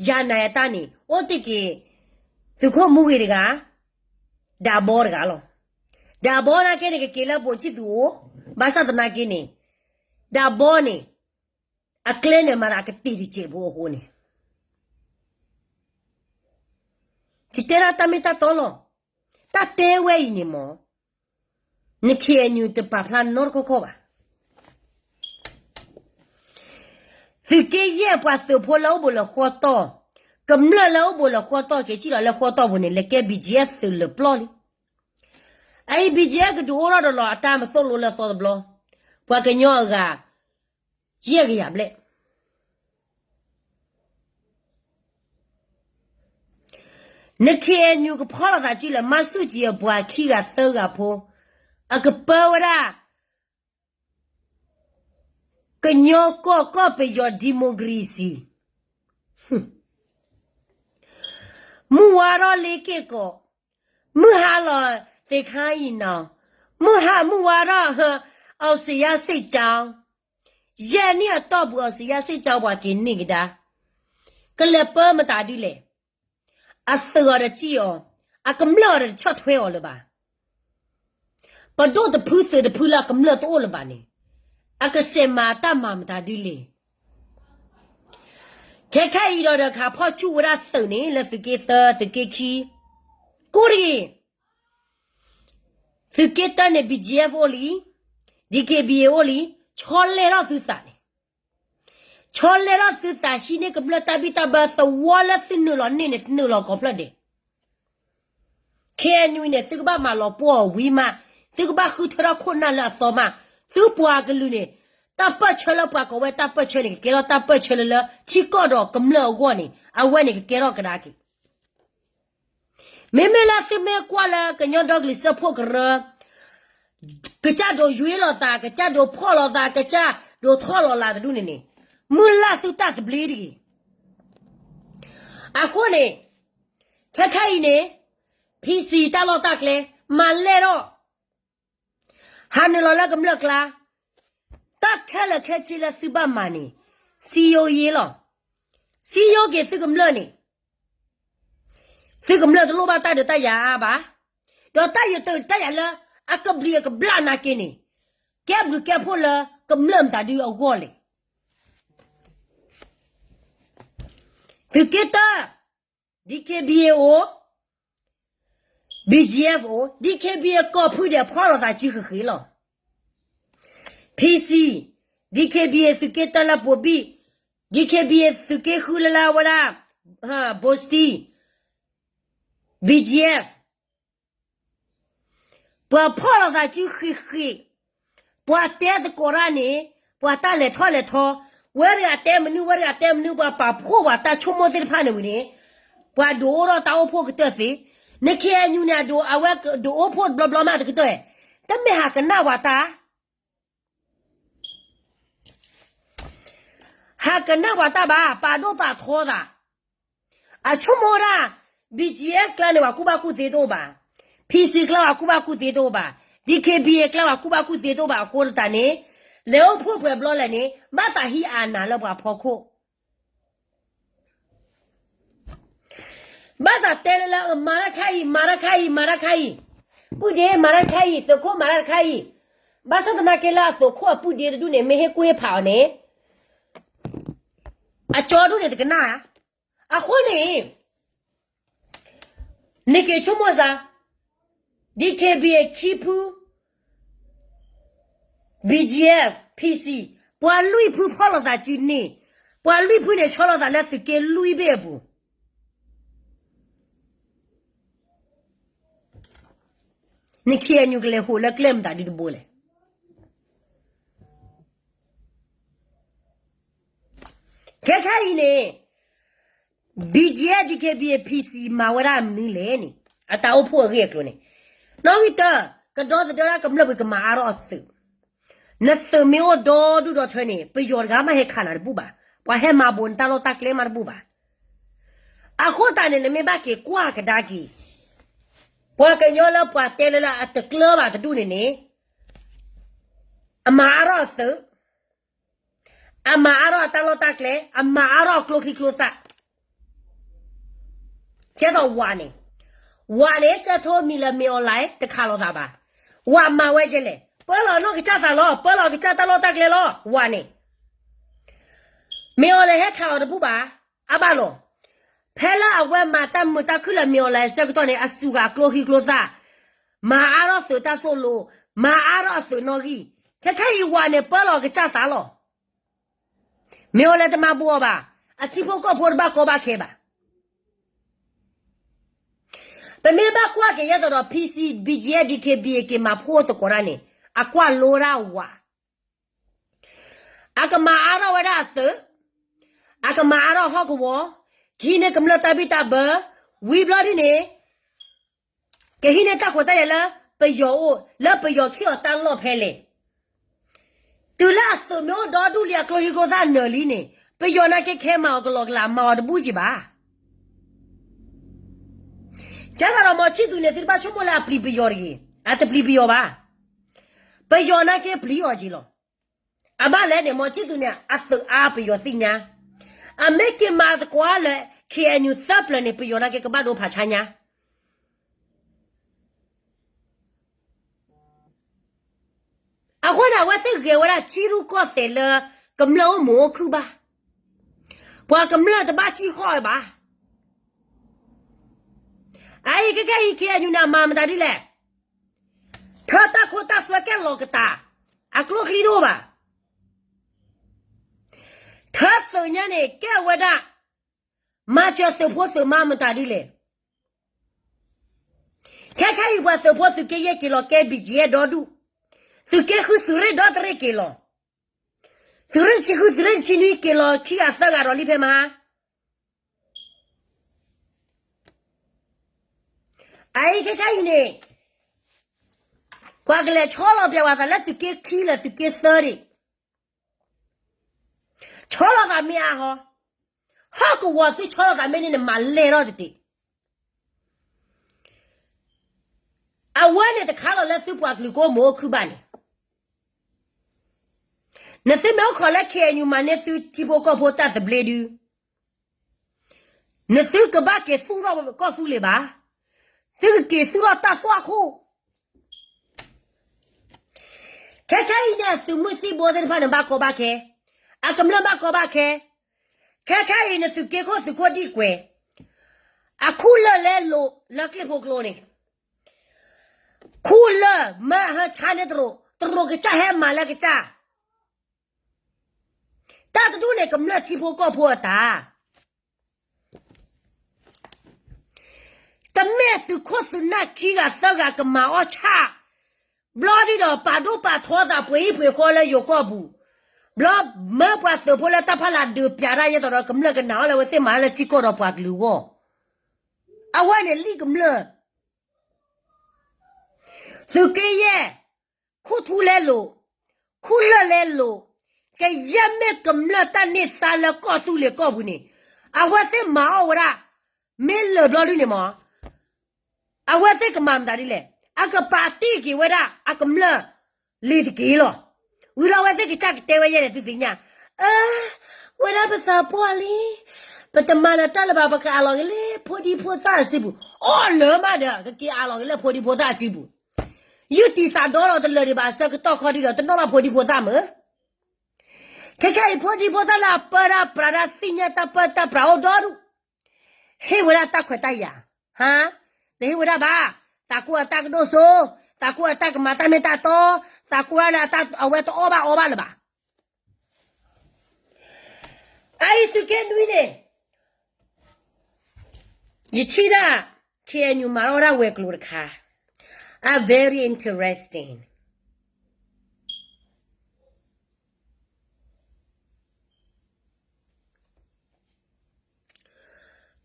ယၤနၤယၤတၢ်န့ၣ် အိၣ်တ့ၢ်က့ၤ သုးခိၣ်မူဂ့ၤတဂၤ, ဒးဘီတဂၤလီၤ. ဒးဘီနာ်က့န့ၣ် ကက့ၤလၢပိာ်ဆံၣ်သူးအိၣ်, ဘၣ်ဆၣ်သနာ်က့န့ၣ် ဒးဘီန့ၣ် အကျဲန့ၣ်မၤသးကတံာ်တစဲးဖိအဃိန့ၣ် ယတဲဒၣ်တၢ်မ့ၢ်တၢ်တီလီၤ. တၢ်တဲဝဲအံၤန့ၣ်မ့ၢ် န K N U တပာ်ဖျါနီတခီခီဘၣ်. သုးက့ယဲၢ်ပှၤသုးဖိလၢအိၣ်ဘူးလၢဃီတီၢ်, ကမျၢၢ်လၢအိၣ်ဘူးလၢဃီတီၢ် က့ၤစံၣ်လီၤလၢဃီတီၢ်ပူၤန့ၣ် လဲၤကဲ B G F သုးလၢပျီလံ. အအံၤ B G F ကဒုးအိၣ်ထီၣ်ဒီးလီၤအတၢ်မသိၣ်လိလၢအသီတဘျီ, ပှၤကညီအဂၤ ယဲၢ်ကယၤဘျဲၣ် န K N U ကဖီၣ်လိာ်သးစုလၢ မၤဆူၣ်ကံအပှၤခံဂၤသၢဂၤဖိ, အကပၢဝဲဒၣ် ကညီကီၢ်ကီၢ်ပယီၤ democracy မုၢ်ဝါထီၣ်လ့က့ၢ်ကီး, မုၢ်ဟါလီၤသ့ခါအံၤနီၤ, မုၢ်ဟါမုၢ်ဝါထီၣ် အောင်ဇေယျစစ်ကြောင်း, ယဲၢ်နံၣ်အတီၢ်ပူၤ အောင်ဇေယျစစ်ကြောင်း ပှၤက့ၤန့ၢ်ကဒါ, ကလဲၤပၢမတၤဒ်လဲၣ်. အသုးအီၤဒီးစံၣ်အီၤ, အကမျၢၢ်အီၤဒီးတဆီၣ်ထွဲအီၤလၢၤဘၣ်. ပဒိၣ်တဖုသုးတဖုလၢအကမျၢၢ်တအိၣ်လၢၤဘၣ်န့ၣ်, အကစဲးမၤတၢ်မၤမတၤဒ်လဲၣ်. ခဲခဲအံၤဒီးဒီးခးဖီၣ်ဆူၣ်ဝဲဒၣ်သုးန့ၣ် လၢသုးက့သၢ သုးက့ခံ, ကိၣ်တဂ့ၤ, သုးက့တၢန့ၣ် B G F အိၣ်လံ, D K B A အိၣ်လံ, ဆီလဲၢ်ထီၣ်သုသးန့ၣ်, ဆီလဲၢ်ထီၣ်သုသး ဟံးန့ၢ်ကမျၢၢ်တၢ်ဘံၣ်တၢ်ဘၢ သဝီလၢသုနုာ်လီၤန့ၢ်န့ၣ် နုာ်လီၤကိးဖျၢၣ်ဒဲး K N U န့ၣ် သုကဘၣ်မၤလီၤပှီၢ်အီၤဝံၤမး, သုကဘၣ်ဃုထၢထီၣ်ခိၣ်နၢ်လၢအသီမး, သုပှၤကလုာ်န့ၣ်, တၢ်ပၢၢ်ဆၢလၢပှၤကိးဝဲတၢ်ပၢၢ်ဆၢန့ၣ် ကကဲထီၣ်တၢ်ပၢၢ်ဆၢလၢလၢ ထံကီၢ်ဒီးကမျၢၢ်အဂီၢ်န့ၣ် အဝဲန့ၣ်ကကဲထီၣ်ကဒါက့ၤ မ့မ့ၢ်လၢသုမ့ၢ်ကွၢ်လၢကညီဒီကလုာ်စၢဖှိၣ်ကရၢ, ကစၢ်ဒိးယွ့လိာ်သး, ကစၢ်ဒိးဖီၣ်လိာ်သး, ကစၢ်ဒိးထီၣ်လီၤလးတဒူၣ်န့ၣ်န့ၣ်, မုၢ်လၢ်သုတၢ်သဘျ့တဂ့ၤ. အဃိန့ၣ်, ခဲခဲအံၤန့ၣ်, P C တၢ်လီၢ်တၢ်ကျဲ, မၤလဲၢ်ထီၣ် ဟးနုာ်လီၤလၢကမျၢၢ်ကျါ, တၢ်ခဲလၢာ်ခဲဆ့လၢသုဘၣ်မၤန့ၣ်, စည်းရုံးရေးလီၤ. စည်းရုံးက့ၤသုကမျၢၢ်န့ၣ်, သုကမျၢၢ်တလိၣ်ဘၣ်တၢ်ဒုးတၢ်ယၤဘၣ်, ဒီးတၢ်ယုးတၢ်ယၤလၢအကဘျံးအကဘျၣ်နာ်က့န့ၣ်, ကဲဘျုးကဲဖှိၣ်လၢကမျၢၢ်မတၤဒုအဂီၢ်လဲၣ်. သုးက့တၢ, D K B A အိၣ်, B G F အိၣ်, D K B A ကီၢ်ဖုဒဲးဖီၣ်လိာ်သးစုဃ့ဃ့လီၤ. P C, D K B A သုးက့တၢလၢပိာ်ဘံၣ်, D K B A သုးက့ဃုလၢလၢဝဲဒၣ်, ဘိစတံ, BGF ပှၤဖီၣ်လိာ်သးစုဃံးဃံး, ပှၤတဲသကိးတၢ်န့ၣ်, ပှၤတၢ်လဲၤထီၣ်လဲၤထီ, ဝဲတဂၤတဲမနုၤ ဝဲတဂၤတဲမနုၤ ပှၤပာ်ဖှိၣ်ပှၤတၢ်ဆိကမိၣ်သ့ၣ်တဖၣ်န့ၣ်ဝံၤန့ၣ်, ပှၤဒုးအိၣ်ထီၣ်တၢ်အိၣ်ဖှိၣ်ကတၢၢ်သ့, န KNU န့ၣ် အဒုး အဝဲဒုးအိၣ်ဖှိၣ်တဘျီဘျီမးတကတၢၢ်, တမ့ၢ်ဟးကနၣ်ပှၤတၢ် ဟးကနၣ်ပှၤတၢ်ဘၣ်, ပာ်ဒိၣ်ပာ်ထီသး, အဆိကမိၣ်ဒၣ်, BGF ကျါန့ၣ် ပှၤကူၣ်ဘၣ်ကူၣ်သ့တအိၣ်ဘၣ်, PC ကျါပှၤကူၣ်ဘၣ်ကူၣ်သ့တအိၣ်ဘၣ်, DKBA ကျါပှၤကူၣ်ဘၣ်ကူၣ်သ့တအိၣ်ဘၣ်အဃိသတးန့ၣ်, လဲၤအိၣ်ဖှိၣ်ပှဲၤဘျီလဲၣ်န့ၣ် ဘၣ်သးဟံးအနးလၢပှၤဖီခိၣ် ဘၣ်သးတဲလၢလၢ မၤတၢ်ခါအံၤ မၤတၢ်ခါအံၤ မၤတၢ်ခါအံၤ, ပုၢ်ဒ့မၤတၢ်တခါအံၤ သုးခိၣ်မၤတၢ်တခါအံၤ, ဘၣ်ဆၣ်သနာ်က့လၢအသုးခိၣ်အပုၢ်ဒ့တဒူၣ်န့ၣ် မ့ၢ်ဟ့ၣ်ကူၣ်ဟ့ၣ်ဖးအီၤန့ၣ်, အကၠီဒူၣ်န့ၣ်တကနၣ်ဧါ, အဃိန့ၣ် နက့ၤဆိကမိၣ်စ့ၢ်, DKBA ခံဖု, BGF, PC, ပှၤလွံၢ်ဖုဖီၣ်လိာ်သးစုန့ၣ်, ပှၤလွံၢ်ဖုန့ၣ် ဆီလီၤသးလၢသုးက့လွံၢ်ဘ့ၣ်အပူၤ, န KNU ကလဲၤဟိးလၢကျဲမတၤဒုတဘိလဲၣ်. ခဲခဲအံၤန့ၣ် BGF, DKBA, PC မၤဝဲဒၣ်မနုၤလဲၣ်န့ၣ်, အတၢ်အိၣ်ဖှိၣ်အဂ့ၢ်အကျိၤန့ၣ်, နီၣ်ဂံၢ်တၢ, ကဒီသဒၢဒၣ်ကမျၢၢ်ပူၤ ကမၤအါထီၣ်အသုး, နသုးမ့ၢ်အိၣ်ဒီဒူၣ်ဒီထၢန့ၣ် ပယီၤတဂၤမးဟဲခးနၤတဘူၣ်ဘၣ်, ပှၤဟဲမၤဘိးနတၢ်လီၢ်တၢ်ကျဲမးတဘူၣ်ဘၣ်. အဃိသတးန့ၣ် နမ့ၢ်ဘၣ်က့ၤကွၢ်ကဒါက့ၤ, ပှၤကညီလၢပှၤတဲလၢလၢအတကျၢၤဘၣ်တဒူၣ်န့ၣ်န့ၣ်, အမၤအါထီၣ်အသုး, အမၤအါထီၣ်အတၢ်လီၢ်တၢ်ကျဲ, အမၤအါထီၣ်အကျိချံကျိသၣ်. ကဲသိးဝၤန့ၣ်, ဝၤန့ၣ် စၢထိမံၤလၢ မင်းအောင်လှိုင် တခးလိာ်သးဘၣ်, ဝၤမၤဝဲကဲလဲၣ်, ပၢလီၤနီၢ်ကစၢ်သးလီၤ, ပၢလီၤကစၢ်တၢ်လီၢ်တၢ်ကျဲလီၤ, ဝၤန့ၣ် မင်းအောင်လှိုင် ဟဲခးအီၤတဘူၣ်ဘၣ်, အါဘၣ်လီၤ. ဖဲလၢအဝဲမၤတၢ်မုာ်တၢ်ခုၣ်လၢ မင်းအောင်လှိုင် အဆၢကတီၢ်န့ၣ် အစူၤဂၤအကျိချံကျိသၣ်, မၤအါထီၣ်သုးတၢ်သိၣ်လိ, မၤအါထီၣ်အသုးနီၣ်ဂံၢ်, ခဲခဲအံၤဝၤန့ၣ် ပၢလီၤကစၢ်သးလီၤ. မင်းအောင်လှိုင် တမၤဘူးအီၤဘၣ်, အထံဖိကီၢ်ဖိတဘၣ်ကီဘၣ်ခဲဘၣ်. ပမ့ၢ်ဘၣ်ကွၢ်က့ၤယဲၢ်သိးဒီး PC, BGF, DKBA က့ၤမၤဖှိၣ်သကိးတၢ်န့ၣ်, အကွၢ်လိဒၣ်ဝၤ, အကမၤအါထီၣ်ဝဲဒၣ်အသုး, အကမၤအါထီၣ်ဟီၣ်ကဝီၤ, ကဟံးန့ၢ်ကမျၢၢ်တၢ်ဘံၣ်တၢ်ဘၢ, ဝံၤဘျီဒ်န့ၣ် ကဟံးန့ၢ်တၢ်ခွဲးတၢ်ယာ်လၢပယီၤအိၣ်, လၢပယီၤခံအီၤတၢ်လီၢ်ဖဲလဲၣ်. တုၤလၢအသုးမ့ၢ်အိၣ်ဒီဒူၣ်လံ အကျိချံကျိသၣ်နၢၤလံန့ၣ်, ပယီၤနာ်က့ခဲမၤအီၤကလီကလး မၤအီၤတဘူၣ်ကံဘၣ်. ကဲသးဒီး မီၤဆံၣ်သူးန့ၣ် သုတဘၣ်ဆိကမိၣ်လၢအပျံၤပယီၤတဂ့ၤ, အတပျံၤပယီၤဘၣ်. ပယီၤနာ်က့ပျံၤအီၤက့လီၤ. အဘၣ်လဲၣ်န့ၣ် မီၤဆံၣ်သူးန့ၣ် အသုးအါပယီၤသ့ၣ်ညါ, အမ့ၢ်က့ၤမၤသကိးလၢ KNU သၢပျၢၤန့ၣ် ပယီၤနာ်က့ကဘၣ်ဒိဖးဆါညါ. အဃိန့ၣ် အဝဲသ့ၣ်ဂဲၤဝဲဒၣ်ထံရူၢ်ကီၢ်သဲးလၢ ကမျၢၢ်အိၣ်မုာ်အိၣ်ခုၣ်ဘၣ်, ပှၤကမျၢၢ်တဘၣ်စံၣ်ဃီၣ်ဝဲဘၣ်. အအံၤခဲခဲအံၤ KNU န့ၣ် အမၤမတၤဒ်လဲၣ်. ထၢတၢ်ခိတၢ်သွဲကဲလီၤကတၢၢ်, အကျိချံတအိၣ်ဘၣ်. ထၢသုးညါန့ၣ် ကဲဝဲဒၣ် မၤစၢၤသုးဖိသုးမါမတၤဒ်လဲၣ်. ခဲခဲအံၤပှၤသုးဖိသုးက့ယဲၢ်က့ၤလီၤကဲ ဘံၣ်ကယဲၢ်ဒီဒူၣ်, သုးက့ဃုသုးရ့ၣ်ဒီတရ့ၣ်က့ၤလီၤ, သုးရ့ၣ်တဆံဃု သုးရ့ၣ်တဆံနွံက့ၤလီၤ ခံဂၤသၢဂၤဒီးလံဖဲမဟါ အအံၤခဲခဲအံၤန့ၣ် ပှၤကလဲၤဆီလီၤပျဲဝဲသးလၢသုးက့ခံလၢသုးက့သၢဒံး, ဆီလီၤသးမ့ၢ်အါဟီ, ဟီၣ်ကဝီၤသုဆီလီၤသးမ့ၢ်န့ၣ် နမၤလဲၢ်ထီၣ်တတ့ၢ်. အဝဲန့ၣ်တခါလီၤလၢသုပှၤကလုာ်ကအိၣ်မုာ်အိၣ်ခုၣ်ဘၣ်န့ၣ်, နသုမ့ၢ်အိၣ်ခိးလၢ KNU မၤန့ၢ်သုထံဖိကီၢ်ဖိတၢ်သဘျ့ဒု နသုကဘၣ်က့ၤသူၣ်ထီၣ်ကီၢ်သူလ့ၤဘၣ်, သုကက့ၤသူၣ်ထီၣ်တၢ်သွၣ်ခိၣ်. ခဲခဲအံၤန့ၣ် သုးမုၢ်သံၣ်ဘိသ့ၣ်တဖၣ်န့ၣ် ဘၣ်ကီဘၣ်ခဲ, အကမျၢၢ်ဘၣ်ကီဘၣ်ခဲ, ခဲခဲအံၤန့ၣ် သုးက့ခိၣ်သုးခိၣ်ဒံၣ်ကွဲၤ, အခူၣ်လၢာ်လဲလိာ်လၢကျ့ၣ်ဖိကျိန့ၣ်, ခူၣ်လၢာ်မၢအဟၢဆါန့ၣ်တရူး, တရူးကစၢ်ဟဲမၤလၢကစၢ် တၢ်တဒူၣ်န့ၣ် ကမျၢၢ်ထံဖိကီၢ်ဖိအတၢ်, တ မ့ၢ်သုးခိၣ်သုးနၢ်ခံဂၤသၢဂၤကမၤအီၣ်ဆၣ်, ဘျီဒုဒီးပာ်ဒိၣ်ပာ်ထီသးပှဲၤဟံၣ်ပှဲၤဃီလၢယိၤကီၢ်ပူၤ, ဘျီမၢပှၤသုးဖိလၢတၢ်ဖးလၢဒုးပျးတၢ်ယဲသိးဒီးကမျၢၢ်ကနာ်အီၤလၢအဝဲသ့ၣ်မၤလၢထံကီၢ်ဒီးပှၤကလုာ်အဂီၢ်, အဝဲန့ၣ်လံၣ်ကမျၢၢ် သုးက့ယဲၢ်, ခူၣ်ထူလဲလိာ်, ခူၣ်လၢၢ်လဲလိာ်, ကယဲၢ်မ့ၢ်ကမျၢၢ်တၢ်န့ၢ်သါလၢကီၢ်သူလ့ၤကီၢ်ပူၤန့ၣ်, အဝဲသ့ၣ်မၤအီၣ်ဝဲဒၣ်, မ့ၢ်လၢာ်ဘျီဒုန့ၣ်မး, အဝဲသ့ၣ်ကမၤမတၤဒ်လဲၣ်, အကပာ်တ့ၢ်က့ၤဝဲဒၣ်အကမျၢၢ်လ့ၤတက့ၢ်လီၤ. ဝံၤလီၤအဝဲသ့ၣ်ကစၢ်ကတဲဝဲယဲၢ်ဒီးသုသ့ၣ်ညါ, အၢ, ဝဲဒၣ်ပသးပှၢ်လံ, ပတမၤလၢၤတၢ်လၢၤဘၣ် ပကအးလီၤက့ၤလၢဖိဒံဖိသၣ်အစုပူၤ, အီၣ်လၢၤမးဒီး ကက့ၤအးလီၤက့ၤလၢဖိဒံဖိသၣ်အစုပူၤ, ယုၢ်တံာ်သးဒီလီၤတလၢာ်ဒံးဘၣ်အဆၢကတီၢ်ခီဒုဒီး တနီၣ်ဘၣ်ဖိဒံဖိသၣ်မၢ် ခဲခဲအံၤဖိဒံဖိသၣ်လၢအပၢတၢ်ပြးတၢ်သ့ၣ်ညါတၢ်ပၢတၢ်ပြးအိၣ်ဒီဒူၣ်, ဟ့ၣ်ဝဲဒၣ်တၢ်ခွဲးတၢ်ယာ်, ဟါ, တဟ့ၣ်ဝဲဒၣ်ဘၣ်, သးကိၢ်အတၢ်ကဒိၣ်စိ, သးကိၢ်အတၢ်ကမၤတၢ်မ့ၢ်တၢ်တီ, သးကိၢ်ဒၣ်လၢအဝဲတအီၣ်ဘၣ်အီဘၣ်လၢၤဘၣ်. အအံၤသုးက့နွံန့ၣ်, ယထံၣ်ဒၣ် ခ့ၣ်အဲၣ်ယူၣ် မၤထီၣ်ဝဲဒၣ်ဝဲၤကျိၤတခါ, အ very interesting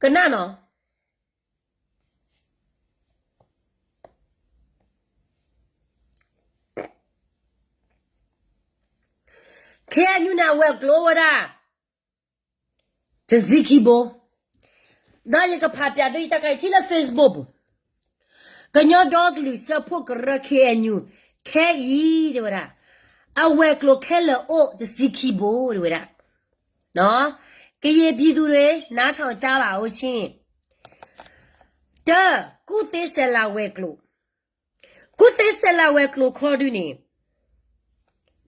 ကနၣ်နီၤ, ခ့ၣ်အဲၣ်ယူၣ်န့ၣ် အဝဲၤကျိၤဝဲဒၣ် တဆံခံဘိ, ဒီးယကဖးပၠးသုတၢ်ခါအံၤထံၣ်လၢ Facebook ပူၤ, ကညီဒီကလုာ်စၢဖှိၣ်ကရၢ ခ့ၣ်အဲၣ်ယူၣ် ခဲအံၤ တဲဝဲဒၣ်, အဝဲၤကျိၤခဲလၢာ်အိၣ်တဆံခံဘိ တဲဝဲဒၣ်, ကရင်ပြည်သူတွေ နားထောင်ကြပါဦးရှင့်, တၢ် ကူၣ်သ့စဲးလၤဝဲၤကျိၤ, ကူၣ်သ့စဲးလၤဝဲၤကျိၤခီဒုန့ၣ်,